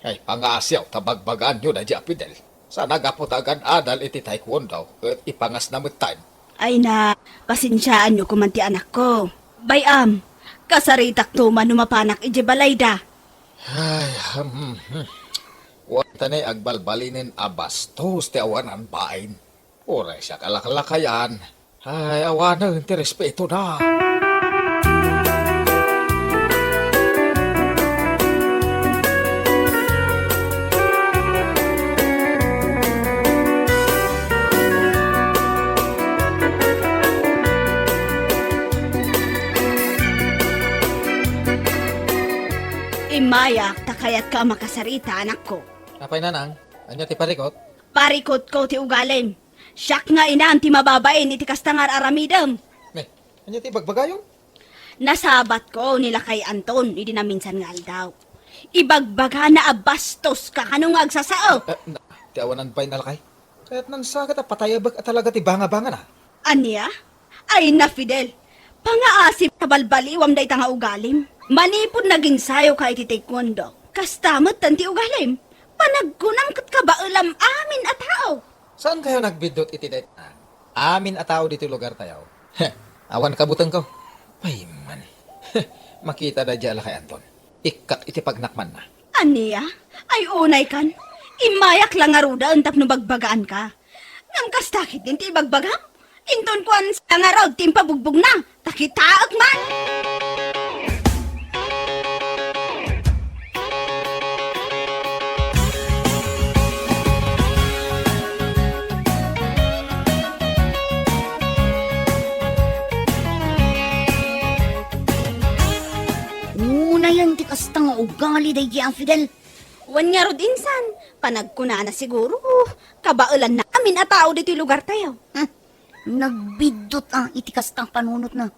Ay, pangasiw ta bagbagaanyo daydi a Fidel. Saan a gapu ta agad-adal iti taekwondo ket ipangasna metten. Ay na, pasensiaanyo koman ti anakko. Bay-am, kasaritakto man no mapanak idiay balayda. Ay, hmm, hmm. Kuan ta ni agbalbalinen a bastos ti awanan bain. Uray siak a laklakayan. Ay, awanen ti respetona. Immayak ta kayatka a makasarita, anakko. Apay, nanang, ania ti parikut? Parikutko ti ugalim. Siak nga inam ti mababain iti kasta nga ar-aramidem. Ne, ania ti ibagbagayo? Nasabatko ni Lakay Anton idi naminsan nga aldaw. Ibagbagana a bastoska kano nga agsasao. Eh, na, ti awanan pay na, Lakay. Kayatnan sa ket a patayabek a talaga ti bangabangana. Ania? Ay na, Fidel, pangaasip ta balbaliwam dayta nga ugalim. Manipud naginsayoka iti taekwondo, kasta metten ti ugalim. Panagkunam ket kabaelam amin a tao. Saankayo nagbiddut iti dayta? Amin a tao ditoy lugartayo. Heh, awan kabutengko. Pay man. Heh, makita daydi a Lakay Anton. Ikkak iti pagnakmanna. Ania? Ay unaykan. Immayak la ngaruden tapno bagbagaanka. Ngem kasta ketdin ti ibagbagam? Inton kuan sa ngarud ti impabugbogna, ta kitaek man! Unayen ti kasta nga ugali daydi a Fidel. Wen ngarud insan, panagkunana siguro, kabaelanna amin a tao ditoy lugartayo. Hmm. Nagbiddut a iti kasta a panunotna.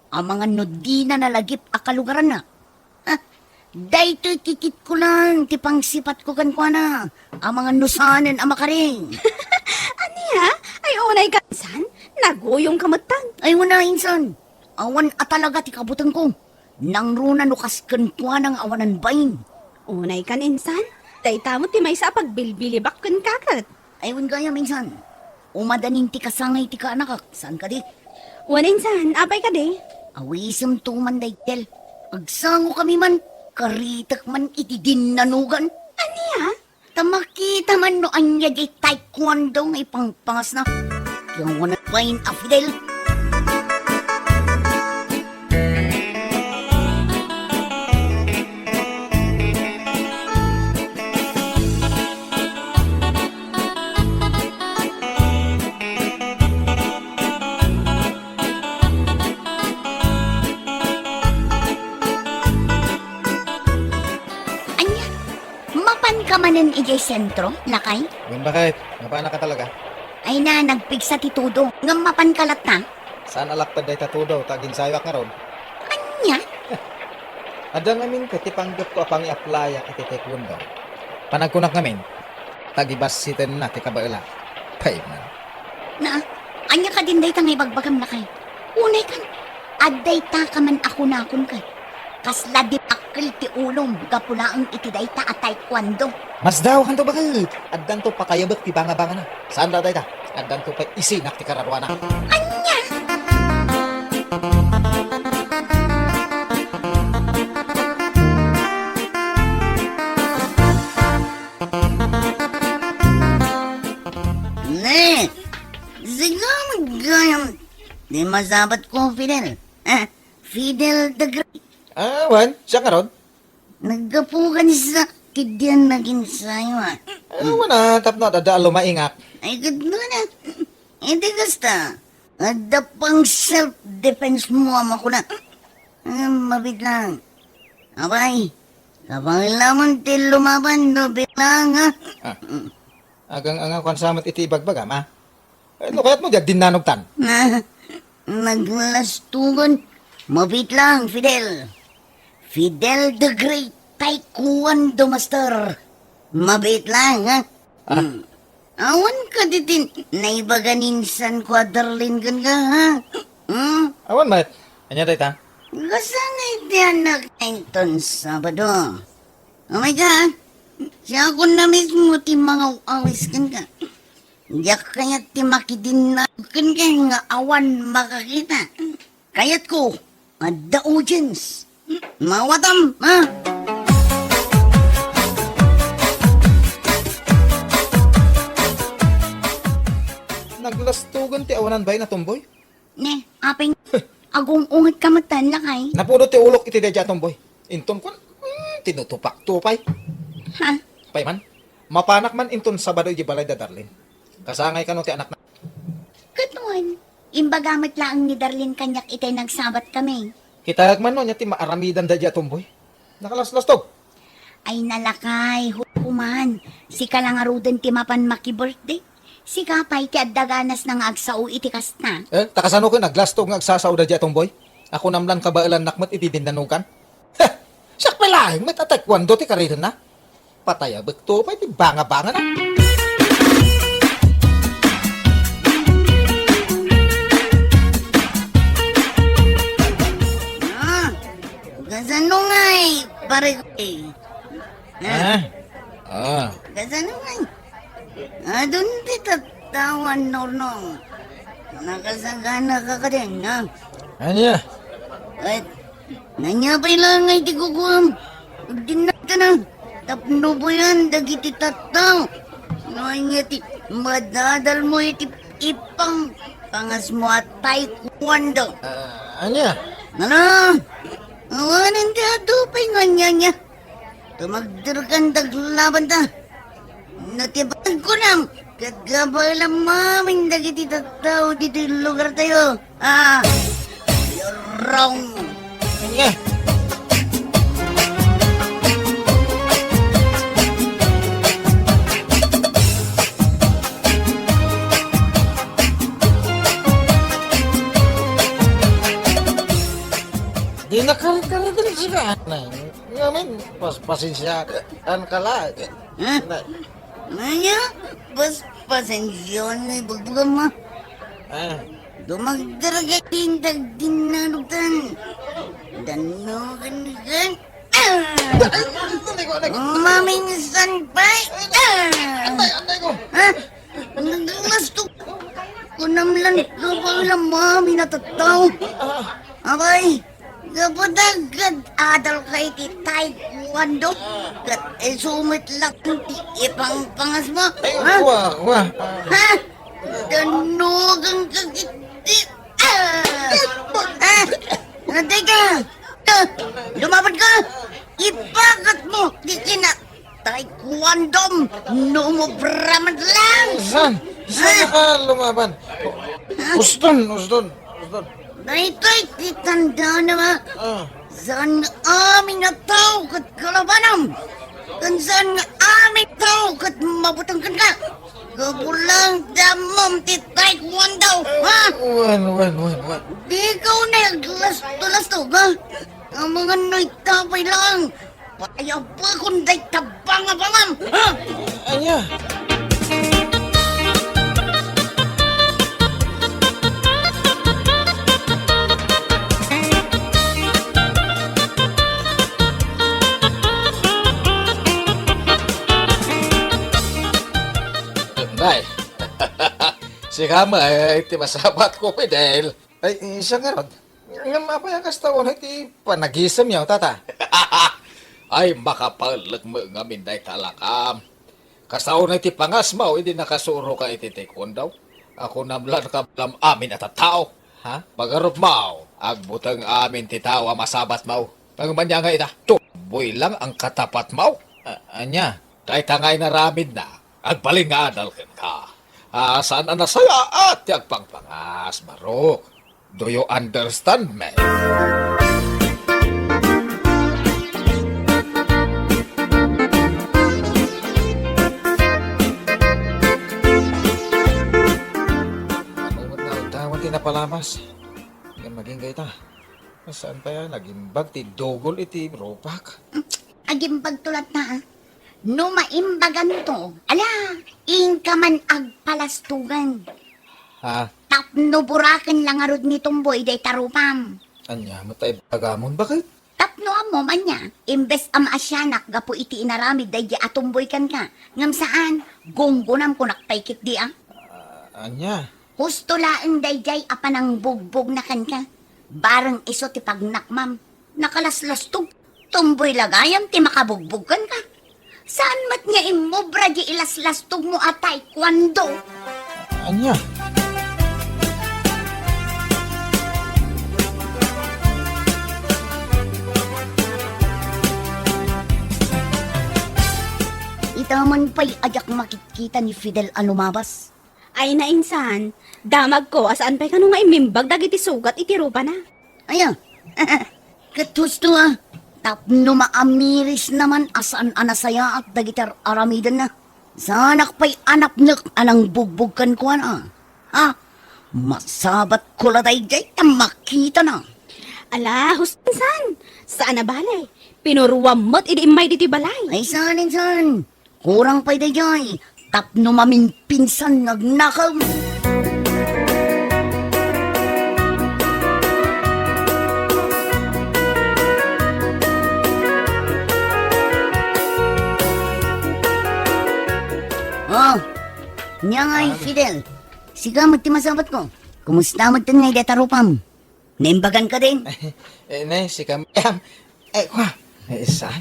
Amangan no dina nalagip a kalugaranna. Ha? Daytoy kikitko lang ti pangsipatko kenkuana. Amangan no saanen a makaring. Ania? Ay unayka insan? Naguyongka metten. Ay wen a insan. Awan a talaga ti kabutengko. Nangruna no kas kenkuana nga awanan bain. Unaykan insan, dayta met ti maysa a pagbilbilibak kenka ket. Ay, wen gayam insan. Umadanin ti kasangay ti kaanakak, saan kadi? Wen, insan, apay kadi? Awisemto man dayta. Agsangokami man, karitek man iti dinnanugan. Ania? Ta makita man no ania diay taekwondo nga ipangpangasna. Kaya wala pay a Fidel. Ania? Mapanka manen idiay sentro, lakay? Wen, baket? Mapanaka talaga? Ay na, nagpigsa ti tudo. Ngem mapanka latta? Saan a lapped dayta tudo, ta aginsayoak ngarud. Ania? Adda ngamin ket ti panggepko a pangiaplayak iti taekwondo. Panagkunak ngamin, tagibassitenna ti kabaela. Payman. Na, ania kadin dayta nga ibagbagam, lakay? Unay kan, adda dayta ka man a kunakon ket. Kasla di pakkel ti ulom gapu laeng iti dayta a taekwondo. Masdaokanto, baket. Addanto pakayabek ti bangabangana. Saan la dayta? Addanto pay isinak ti kararuana. Ania? Ne, sika met gayam ti masabatko, Fidel. Ah, Fidel the Great. Ah, wen, siak ngarud? Naggapu kaniak ket diak naginsayo, ah. Ah, wen, ah, tapno adda a lumaingak. Ay, ket no na. Iti kasta, adda pang self-defense mo a makuna. Ah, mabiit lang. Apay, kabaelam ti lumaban no bilang, ha? Ah. Agang-angaw kan sa met iti ibagbagam, a? Eh, no kayatmo, diak dinnanogtan. Na, naglastugan. Mabiit lang, Fidel. Fidel the Great Taekwondo Master. Mabiit lang, ha? Ah. Hmm. Awan ka ditin naibagan insan ko a Darlene kenka, ha? Hmm? Awan met. Ania dayta? Kasano iti anak inton Sabado? Oh my God! Siakon na mismo ti mangaw-awis kenka. Diak kayat ti makidinnag kenka nga awan makakita. Kayatko, adda audience. Mawatam, ha? Naglastugan ti awanan bain a tomboy? Ne, apay, agung-unget ka met tan, lakay. Napudot ti ulok iti daydiay a tomboy. Inton kuan, hmm, tinutupak-tupay. Ha? Payman, mapanak man inton Sabado iti balay da Darlene. Kasangay kano ti anakna. Ket wen, imbaga met laeng ni Darlene kaniak itay nagsabat kami. Kitaek man no ania ti maaramidan daydiay a tomboy. Nakalaslastog. Ay, nalakay, hukuman. Sika la ngaruden ti mapan maki-birthday. Sika pay ti adda ganasna nga agsao iti kasta. Eh, ta kasano ken aglastog nga agsasao daydiay a tomboy? Akunam lan kabaelannak met iti dinnanugan. Heh! Siak pay laeng met a taekwondo ti karirenna. Patayabekto pay ti bangabangana. Ah, kasano ngay, pare ko, eh? Ah? Ah. Ah. Kasano ngay? Adun ti tattawa, Nonong. Nakasagana ka kadin, ha? Ania? Ay, ania pay laeng ti kukuam? Agdinnag ka na. Tapno buyan dagiti tattao. No ania ti madadalmo iti ipang pangasmo a taekwondo. Ah, ania? Ano? Awanen ti adu pay nga ania-ania. Tumagderkan ta aglaban ta. No ti baag kunam, ket gabaelam amin dagiti tattao ditoy lugartayo. Ah, you're wrong. Ania? Di nakarikari din sila, anay. Ngamin, pas-, pasensiaanka la. Ha? Na- Ania? Pas-, pasensiaan nga ibagbagam, ha? Ah. Dumagdara ka ti indag dinnanogtan. Danno kan kan. Ah! Anday ko, anday ko. Maminsan pay. Ah! Anday, anday ko. Ha? Naglasto. Kunam lang ka ba alam amin a tattao? Abay, kapadag ket adal kay ti taekwondo. Ket isu met laeng ti ipangpangasmo. Ay, ha? Wa, wa. Ha? Danugan ka iti, ah! Ha? Natay ka? Ah! Lumaban ka! Ipakat mo! Di kina Taekwondo! Numubra man lang! San? San ka lumaban? Uston, uston, uston. Daytoy ti tandana, ah. Saan nga amin a tao ket kalabanam? Ken saan nga amin a tao ket mabuteng kenka? Kabulang damom ti taekwondo, ha? Wen, wen, wen, wen. Dika unay aglasto-lasto, ha? Amangan no ita pay lang. Payabakon dayta bangabangam, ha? Ania? Nay, sika met ti masabatko, Fidel. Ay, siak ngarud. Ngem apay a kasta unay ti panagisemyo, tata? Ay, makapellek met ngamin dayta lakam. Kasta unay ti pangasmo idi nakasuroka iti taekwondo. Kunam lang ka amin a tattao. Ha? Pagarupmo, agbuteng amin ti tao a masabatmo. Ngem ania nga ita, tumboy lang ang katapatmo. A-, ania? Dayta nga inaramidna, agbalin nga adal kenka. Ah, saan a nasayaat ti agpangpangas, Barok. Do you understand me? Ano met nga udtawan ti napalamas? Ngem agingga ita. Saan pay a nagimbag ti dugol iti rupak? Agimbag to latta, ah. No maimbaganto, ala, inka man agpalastogan. Ha? Tapno buraken la ngarud ni Tumboy dayta rupam. Ania met ta ibagamon, baket? Tapno ammom ania, imbes a maasianak gapu iti inaramid daydi a Tumboy kenka, ngem saan, gunggonamkonak pay ketdi a. Ah, ania? Husto laeng daydiay a panangbugbogna kenka. Bareng isu ti pagnakmam. Nakalaslastog. Tumboy la gayam ti makabugbog kenka. Saan met nga immobra di ilaslastogmo a taekwondo? Ania? Ita man pay a diak makitkita ni Fidel a lumabas. Ay, nainsan, damagko a saan pay kano nga immimbag dagiti sugat iti rupana. Aya, ket husto a, tapno maamirisna man a saan a nasayaat dagiti ar-aramidenna. Saanak pay a napnek a nangbugbog kenkuana. Ha? Masabatko la daydiay ta makitana. Ala, husto insan, saan a bale. Pinuruam met idi immay ditoy balay. Ay, saan insan. Kurang pay daydiay, tapno maminpinsan nga agnakam. Oh, nia ngay, Fidel. Sika met ti masabatko. Kumusta met ngay dayta rupam? Naimbagan ka din? Eh, ne, si Kam-, eh, eh, kwa, eh, saan?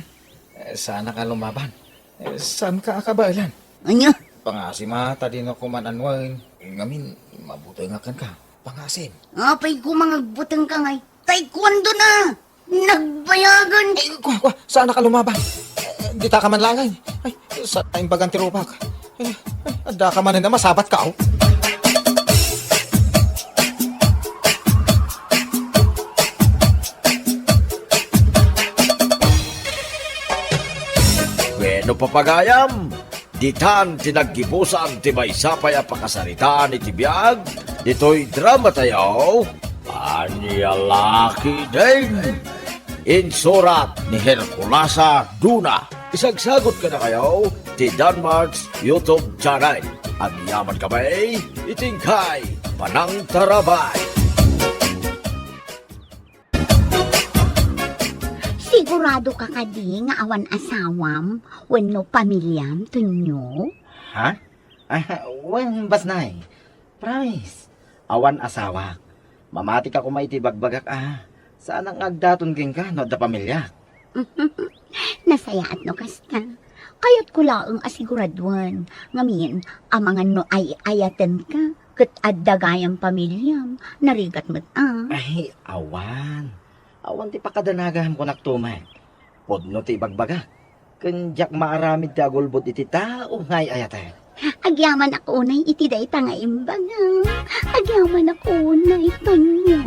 Eh, saan ka lumaban? Eh, saan ka akabaelan? Anya? Pangasim a, ta dino ko man anuen. Ngamin, mabutengak kenka. Pangasim. Apay ko mangagbuteng ka ngay. Taekwondo na! Nagbayagan! Eh, kwa, kwa, saan ka lumaban? Eh, dita ka man langay. Ay, sa imbagan ti rupak. Ay, ay, adda ka manen a masabat ka, oh. Bueno, papagayam, ditan ti naggibusan ti maysa pay a pakasaritaan iti biag ditoy drama tayo, Ania Lakiding. Insurat ni Herculasa Duna. Isagsagot kadakayo ti Danmart's YouTube channel. Agyaman kami iti inkay panangtarabay. Sigurado ka kadi nga awan asawam wenno pamiliam, Tonyo? Ha? Ah, wen, Basnay. Promise. Awan asawak. Mamatika koma iti ibagbagak a saanak nga agdaton kenka no adda pamiliak. Nasayaat no kasta. Kayatko laeng a siguraduen. Ngamin, amangan no ay-ayatenka, ket adda gayam pamiliam, narigat met a. Ay, awan. Awan ti pakadanagam kunak tumek. Pudno ti ibagbagak. Ken diak maaramid ti agulbod iti tao nga ay-ayatek. Agyamanak unay iti dayta nga imbagam. Agyamanak unay, Tonyo.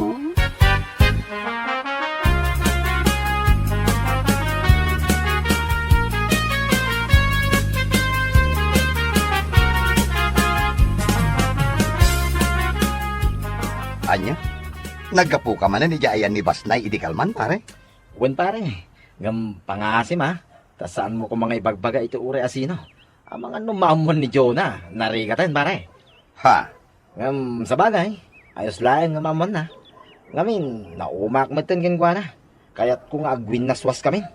Ania? Naggapuka manen idiay ayan ni Basnay idi kalman, pare? Wen, pare. Ngem pangaasim, a. Ta saanmo koma nga ibagbaga iti uray a sino. Amangan no maammuan ni Jonah, narigaten, pare. Ha? Ngem sabagay, ayos laeng nga maammuanna. Ngamin, naumaak metten kenkuana. Kayatko nga agwinnaswaskamin.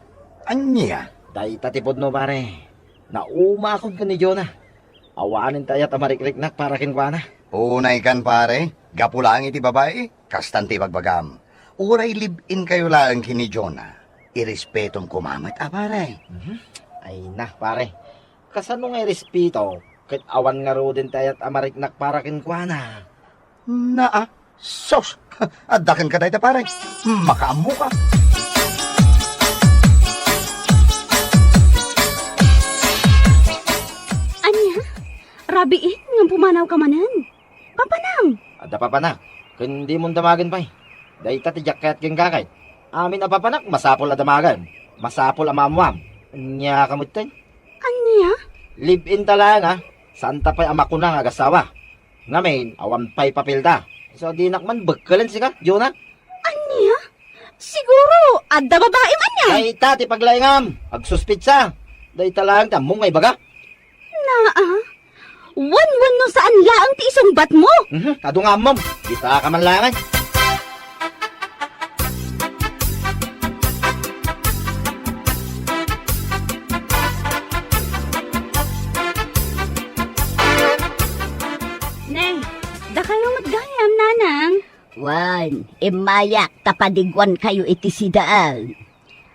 Ania? Dayta ti pudno, pare. Naumaakon ken ni Jonah. Awanen ti ayat a marikriknak para kenkuana. Unaykan, pare. Gapu laeng iti babai, kastan ti ibagbagam. Uray live-in kayo laeng ken ni Jonah. Irespetom koma met a, pare. Mhm. Ay na, pare. Kasano nga irespeto ket awan ngaruden ti ayat a mariknak para kenkuana? Naa, sus! Adda kenka dayta, pare. Makaammoka. Ania? Rabiin nga pumanawka manen? Papanam! Adda papanak, ken dimon damagen pay. Dayta ti diak kayat ken kakay. Amin a papanak, masapul a damagen. Masapul a maammuam. Ania ka metten? Ania? Live-in ta laeng, a. Saanta pay a makuna nga agasawa. Ngamin, awan pay papelda. Isu a dinak man bekkelen sika, Jonah. Ania? Siguro, adda babaim ania? Dayta ti paglaingam. Agsuspitsa. Dayta laeng ti ammom nga ibaga. Naa, wen wenno saan laeng ti isungbatmo? Mhm, adu nga ammom. Kita ka man laeng. Ne, dakayo met gayam, nanang. Wen, immayak ta padiguankayo iti sidaen.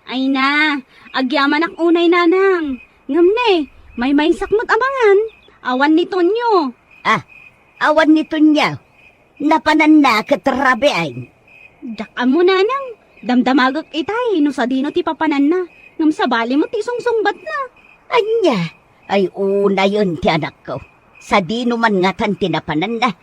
Ay na, agyamanak unay, nanang. Ngem ne, maymaysak met a mangan. Awan ni Tonyo. Ah, awan ni Tonyo. Napananna ket rabiin. Diak ammo, nanang. Damdamagek itay no sadino ti papananna. Ngem sabali met ti sungsungbatna. Ania? Ay, unayen ti anakko. Sadino man ngatan ti napananna?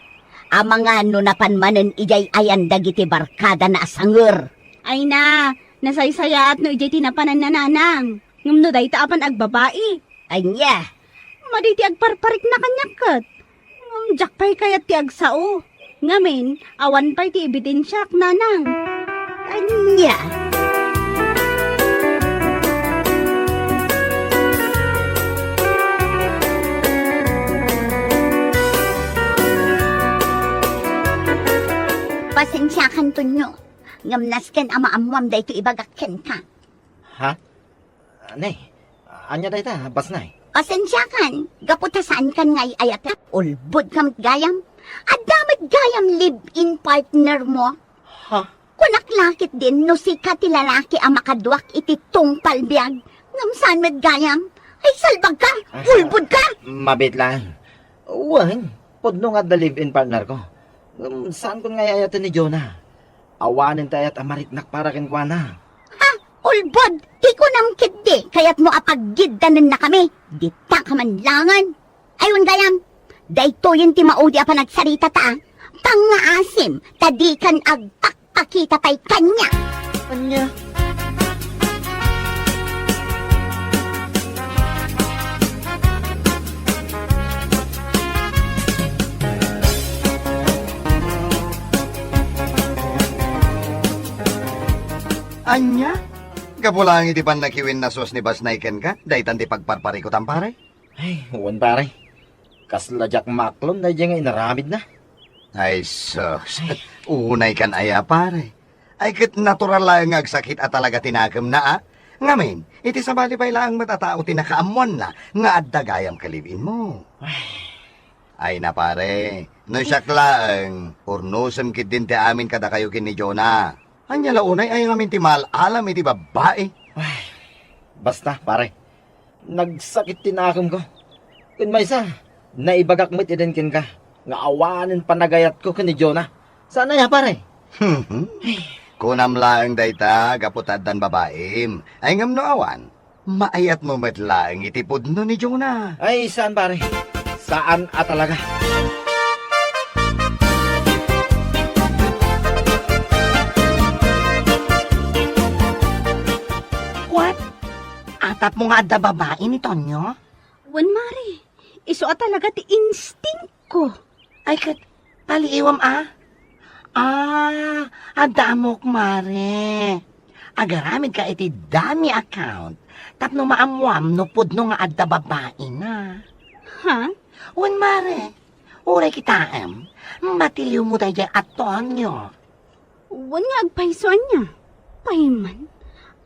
Amangan no napan manen idiay ayan dagiti barkadana a sanger. Ay na, nasaysayaat no idiay ti napananna, nanang. Ngem no dayta a pannagbabai. Ania? Madi ti agparparikna kaniak ket. Ngem diak pay kayat ti agsao. Ngamin, awan pay ti ebidensiak, nanang. Ania? Pasensiakan, Tonyo. Ngem nasken a maammuam daytoy ibagak kenka. Ha? Ne, ania dayta, Basnay? Pasensiakan, gapu ta saankan nga ay-ayatek. Ulbodka met gayam. Adda met gayam live-in partner mo. Ha? Kunak la ketdin no sika ti lalaki a makaduak iti tungpal biag. Ngem saan met gayam? Ay, salbagka! Ah, ulbodka! Mabiit laeng. Wen, pudno nga adda live-in partner ko. Ngem saankon nga ay-ayaten ni Jonah. Awanen ti ayat a mariknak para kenkuana. Ha? Ulbod! Ti kunam ketdi, kayatmo a paggiddanennakami. Dita ka man laengen. Ay, wen gayam, daytoyen ti maudi a panagsaritata, a. Pangngaasim, ta dikan agpakpakita pay kaniak. Ania? Ania? Gapu laeng iti pannakiwinnaswas ni Basnay kenka, daytan ti pagparparikutam, pare? Ay, wen, pare. Kasla diak maaklon daydiay nga inaramidna. Ay, sus. Ay. Unaykan aya, pare. Ay, ket natural laeng nga agsakit a talaga ti nakemna, a. Ngamin, iti sabali pay laeng met a tao ti nakaammoanna nga adda gayam ka live-in mo. Ay. Ay na, pare, no siak laeng, urnosem ketdin ti amin kadakayo ken ni Jonah. Ania la unay ay ngamin ti maal-alam iti babbai? Ay, basta, pare. Nagsakit ti nakemko. Ken maysa, naibagak met iden kenka nga awanen panagayatko ken ni Jonah. Saan aya, pare? Kunam laeng dayta gapu ta addan babaim. Ay ngem no awan, maayatmo met laeng iti pudno ni Jonah. Ay, saan, pare? Saan a talaga. What? Atapmo nga adda babai ni Tonyo? Wen, mare. Isu a talaga ti instinct ko. Ay, ket, paliiwam a? Ah, adda ammok, mare. Agaramid ka iti dummy account tapno maammuam no pudno nga adda babaina. Ha? Wen, mare, uray kitaem, matiliwmo daydiay a Tonyo. Wen nga agpayso ania? Payman?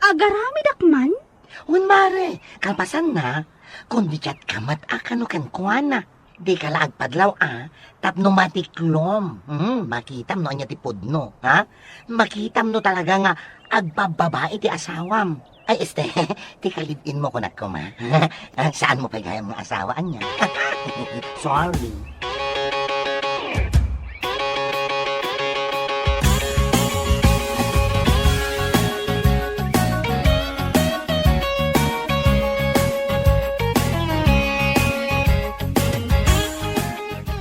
Agaramidak man? Wen, mare, kalpasanna, kundi chat ka met a kano kenkuana. Dika la agpadlaw a, tapno matiklom. Hmm, makitam no ania ti pudno, ha? Makitam no talaga nga agbabbabai ti asawam. Ay, este, ti ka-live-in mo kunak koma. Ah, saanmo pay gayam nga asawa ania? Sorry.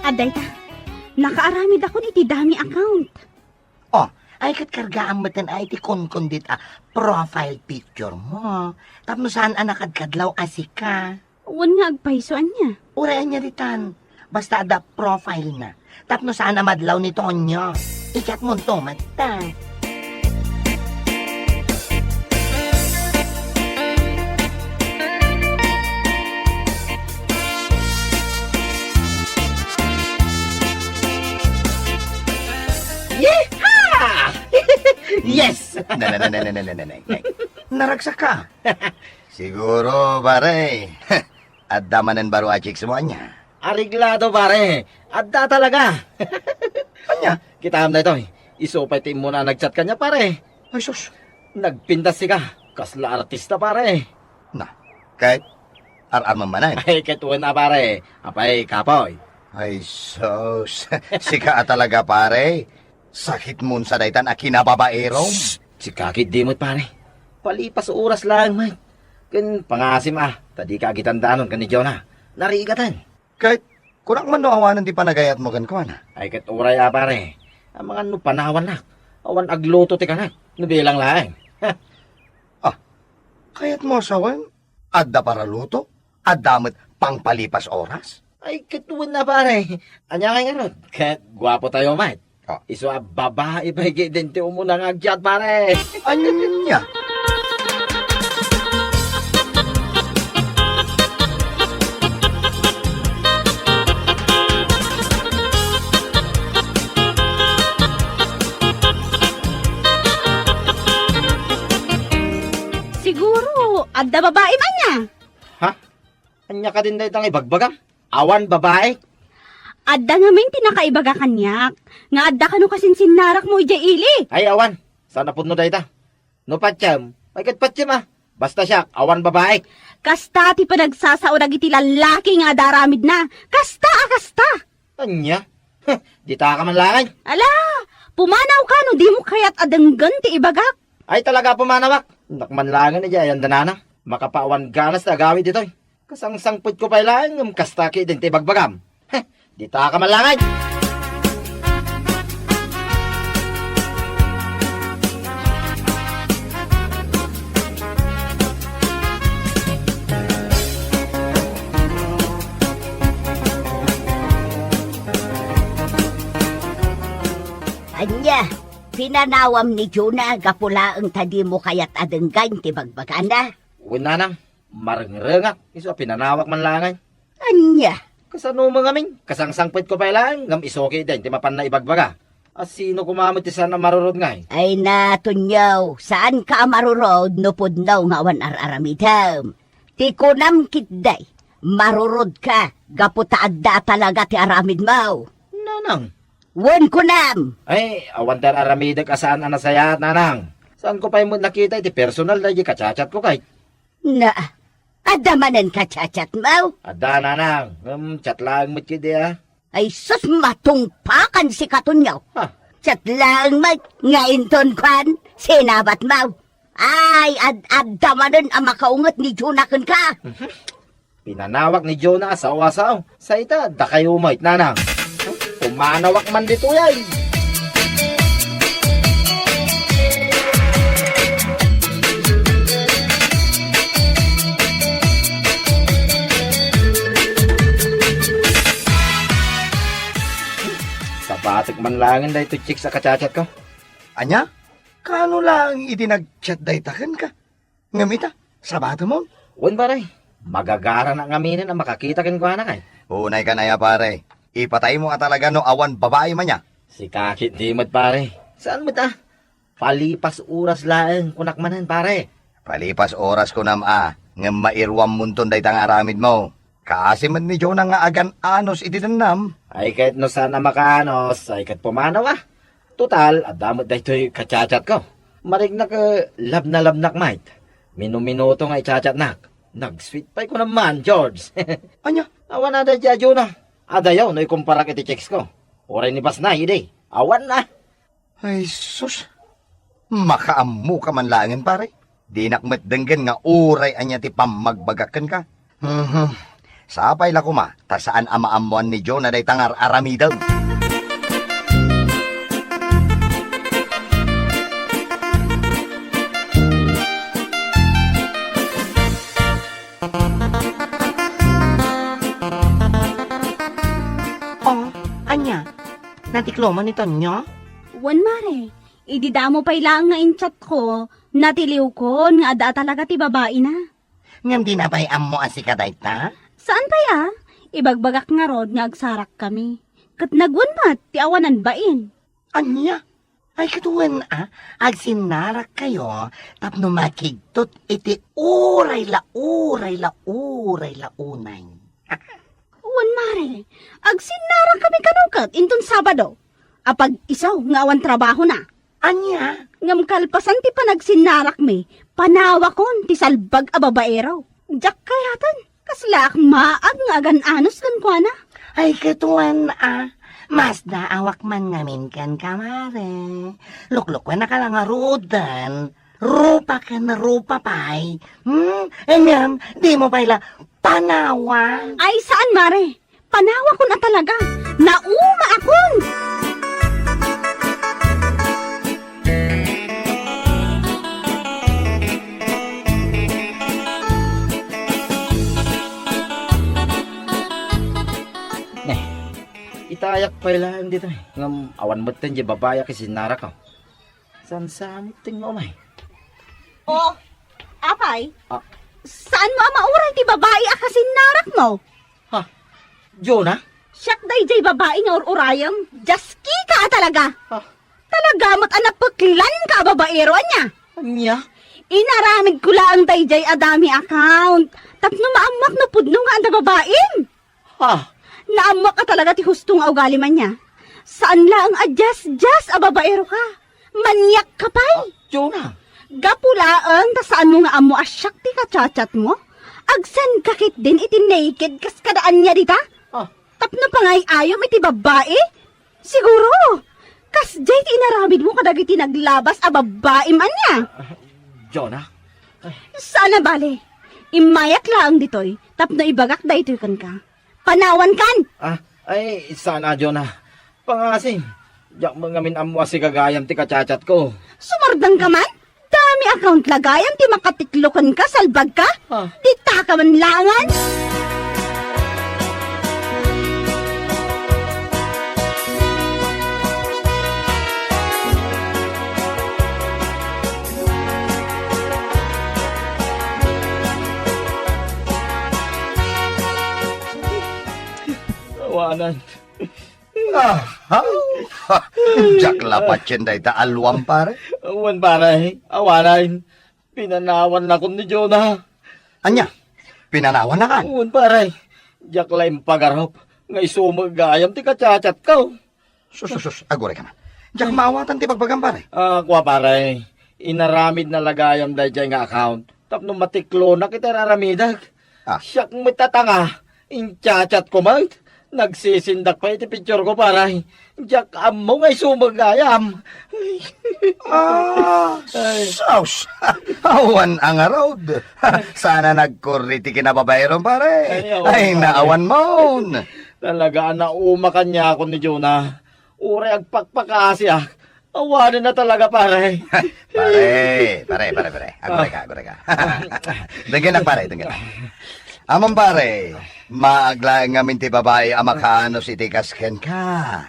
Adda ita, nakaaramidakon iti dummy account. Oh, ay ket kargaam metten a iti kunkundit a profile picture mo. Tapno saan a nakadkadlaw a sika. Wen nga agpayso ania? Uray ania ditan. Basta adda profile na. Tapno saan a madlaw ni Tonyo. I-chat monto metten. Yeehaw! Yes! Na, na, na, na, na, na, na, na, na. Naragsak ka. Siguro, pare. Adda manen baro a chicks mo ania? Areglado, pare. Adda talaga. Ania? Kitaem daytoy. Isu pay ti immuna a nag-chat kaniak, pare. Ay, sus. Nagpintas sika. Kasla artista, pare. Na, ket ar-armem manen? Ay, ket wen a, pare. Apay, kapoy? Ay, sus. Sika a talaga, pare. Sakit mo unsa daytan a kinababaerom? Shh! Sika ketdi met, pare. Palipas oras laeng met. Ken pangasim a, ta dika agidandanon ken ni Jonah. Narigaten. Ket, kunak man no awanen ti panagayatmo kenkuana? Ay, ket uray a, pare. Amangan no panawannak. Awan agluto ti kanak. No bilang laeng. Ah, kayatmo a sawen? Adda paraluto? Adda met pangpalipas oras? Ay, ket wen a, pare. Ania ngay ngarud? Ket guapotayo met. Ah. Isu a babai pay ketdin ti umuna nga ag-chat, pare. Ania? Siguro, adda babaim ania? Ha? Ania kadin dayta nga ibagbagam? Awan babai? Adda ngamin ti nakaibaga kaniak, nga adda kano kasinsinnarakmo idiay ili. Ay, awan. Saan a pudno dayta? No patiem, ay ket patiem a. Basta siak, awan babai. Kasta ti panagsasao dagiti lallaki nga ad-aramidna. Kasta a kasta. Ania? Huh, ditaka man laeng. Ala, pumanawka no dimo kayat a denggen ti ibagak. Ay, talaga pumanawak. Nak man laeng idiay ayan danana. Makapawan ganas ti agawid ditoy. Kasangsangpetko pay laeng ngem kasta ketdin ti ibagbagam. Heh, ditaka man laeng. Ania, pinanawam ni Jonah gapu laeng ta dimo kayat a denggen ti bagbagana? Wen nanang, marengrengak, isu a pinanawak man laeng. Ania? Kasano met ngamin? Kasangsangpetko pay laeng, ngem isu ketdin ti mapanna ibagbaga. A sino koma met ti saan a marurod ngay? Ay na, Tonyo, saanka a marurod no pudno nga awan ar-aramidem. Ti kunam ketdi, Marurodka gapu ta adda talaga ti aramidmo. Nanang. Wen kunam. Ay, awan ti aramidek a saan a nasayaat, nanang. Saanko pay met nakita iti personal daydi kachatchatko kay. Na, adda manen kachatchatmo? Adda, nanang. Ngem chat laeng met ketdi a. Ay sus, matungpakan sikatonyo. Ha? Chat laeng met nga inton kuan, sinabatmo. Ay, ad-adda manen a makaunget ni Jonah kenka. Mhm. Pinanawak ni Jonah a sao a sao. Sa ita, dakayo met, nanang. Pumanawak man ditoy ay. Sabatek man laengen daytoy chicks a kachatchatko. Ania? Kaano laeng idi nag-chat dayta kenka? Ngem ita, sabatemon? Wen, pare. Magagaranak ngaminen a makakita kenkuana kay. Unay kan aya, pare. Ipataymo a talaga no awan babaim ania. Sika ketdi met, pare. Saan met a? Palipas oras laeng kunak manen, pare. Palipas oras kunam a, ngem mairuammonton dayta nga aramidmo. Kaasi met ni Jonah nga agan-anos iti dennam. Ay, ket no saan a makaanos, ay ket pumanaw a. Total, adda met daytoy kachatchatko. Marignak, eh, labnalabnak met. Minuminuto nga i-chatchatnak. Nag-sweet pay kunam man, George. Ania? Awan a daydi a Jonah. Adayo no ikumparak iti chicks ko. Uray ni Basnay, idi. Awan na. Ay, sus. Makaammoka man laengen, pare. Dinak met denggen nga uray ania ti pammagbagak kenka. Mhm. Sapay la koma, ta saan a maammoan ni Jonah dayta nga ar-aramidem. Oh, ania? Natikloman ni Tonyo? Wen, mare. Idi damo pay laeng nga in-chatko, natiliwkon nga adda talaga ti babaina. Ngem dina pay ammo a sika dayta? Saan pay a? Ibagbagak ngarud nga agsarakkami. Ket nagwen met ti awanan bain. Ania? Ay, ket wen a, agsinnarakkayo tapno makigtot iti uray la, uray la, uray la unay. Wen, mare, agsinnarakkami kano ket inton Sabado. Apag-isu nga awan trabahona. Ania? Ngem kalpasan ti panagsinnarakmi, panawakon ti salbag a babaero. Diak kayaten, kaslaak maag nga agan-anos kenkuana. Ay, ket wen a, masdaawak man ngamin kenka, mare. Luklukuennaka la ngaruden. Rupa ken rupa pay. Hmm? Ngem, dimo pay la panawan. Ay, saan, mare. Panawakon a talaga. Naumaakon. Ne, itayak pay laeng ditoy. Ngem awan metten diay babai a kisinnarakko. Sansamot ti nga umay. Oh, apay? Ah. Saanmo a mauray ti babai a kasinnarakmo? Ha? Jonah? Siak daydiay babai nga ur-urayem. Diaskika a talaga. Ha? Talaga met a napeklanka a babaero, ania? Ania? Inaramidko laeng daydiay a dummy account tapno maammoak no pudno nga adda babaim. Ha? Naammoak a talaga ti husto nga ugalim ania. Saan laeng a diasdias a babaero ka. Maniak ka pay. Ah, Jonah. Gapu laeng ta saanmo nga ammo a siak ti kachatchatmo, agsenka ketdin iti naked kas kada ania dita. Ah. Tapno pangay-ayom iti babbai. Siguro, kasdiay ti inaramidmo kadagiti naglabas a babbaim ania. Ah, Jonah. Ay. Saan a bale. Immayak laeng ditoy tapno ibagak daytoy kenka. Panawankan! Ah, ay, saan a, Jonah. Pangasim, diak met ngamin ammo a sika gayam ti kachatchatko. Sumardengka man? Dummy account la gayam ti makatiklo kenka, salbagka? Ah. Ditaka man laengen! Awanan. Ah, ay. Diak la patien dayta alluam, pare. Wen, pare. Awanan. Pinanawannakon ni Jonah. Ania? pinanawannakan? Wen, pare. Diak la impagarup nga isu met gayam ti ka-chat-chatko. Sus, sus, sus, aguray ka man. Diak maawatan ti bagbagam, pare. Ah, kua, pare. Inaramidna la gayam daydiay nga account tapno matiklonak iti ar-aramidek. Ah. Siak met a tanga, in-chat-chatko met. Nagsisindak pay iti pictureko, pare. Diak ammo nga isu met gayam. Ah, ay. Sus! Awan a ngarud. Saan a nagkurri ti kinababairom, pare. Ay, awan, pare. Ay, naawan mon. Talaga a nauma kaniakon ni Jonah. Uray agpakpakaasiak. Awanen na talaga, pare. Pare, pare, pare, pare. Aguray ka, aguray ka. Denggenak, pare, denggenak. Ammom, pare, maag laeng ngamin ti babai a makaanus iti kas kenka.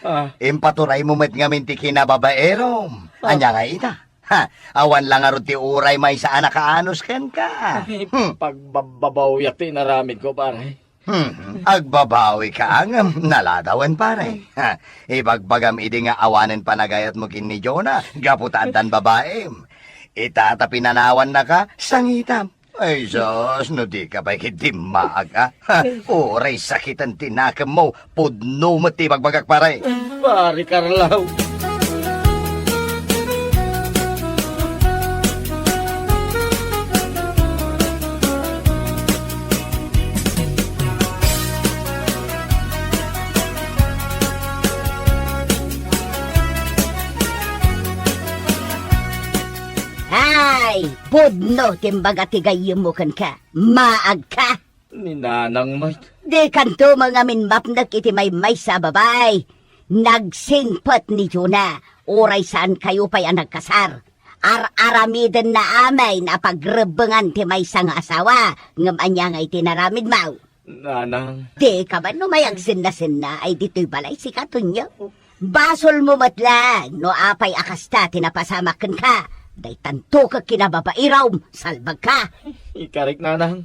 Ah. Impaturaymo met ngamin ti kinababairom. Ah. Ania ngay ita? Ha, awan la ngarud ti uray maysa a nakaanus kenka. Ay, hmm, pagbabbabawiak ti inaramidko, pare. Hmm, agbabawika ngem naladawen, pare. Ha, ibagbagam idi nga awanen panagayatmo ken ni Jonah gapu ta addan babaim. Ita ta pinanawannaka, sangitam. Ay, sus, no dika pay ket dimmaag, a? Ha, uray sakiten ti nakemmo, pudno met ti ibagbagak, pare. Pare Carlo. Ay, pudno ti imbaga ti gayyemmo kenka. Maagka. Ni Nanang met. Dikanto met ngamin mapnek iti maymaysa a babai. Nagsingpet ni Jonah, uray saankayo pay a nagkasar. Ar-aramidenna amin a pagrebbengan ti maysa nga asawa, ngem ania ngay ti inaramidmo? Nanang. Dika man no mayagsennasenna ay ditoy balay, sika, Tonyo? Basolmo met laeng no apay a kasta ti napasamak kenka. Daytanto ket kinababairom, salbagka. Ikarik, Nanang.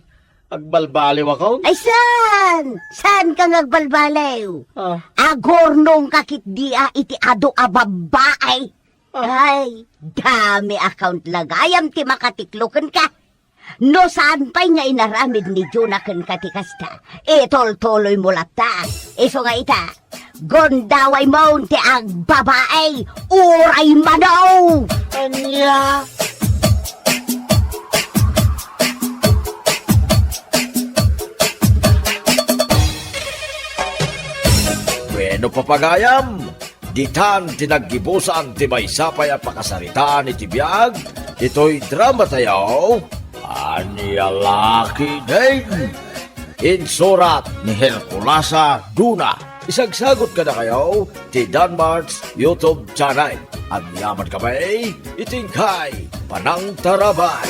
Agbalbaliwakon? Ay, saan? Saanka nga agbalbaliw? Ah. Agurnongka ketdi a iti adu a babbai. Ah. Ay, dami account la gayam ti makatiklo kenka. No saan pay nga inaramid ni Jonah kenka ti kasta, itultuloymo latta. Isu nga ita, gundawaymo ti agbabai, uray mano! Ania? Bueno, papagayam, ditan ti naggibusan ti maysa pay a pakasaritaan iti biag, ditoy drama tayo, Ania la ketdin? Insurat ni Herculasa Duna. Isagsagut kadakayo ti Danmart's YouTube channel. Agyaman kami iti inkay panangtarabay.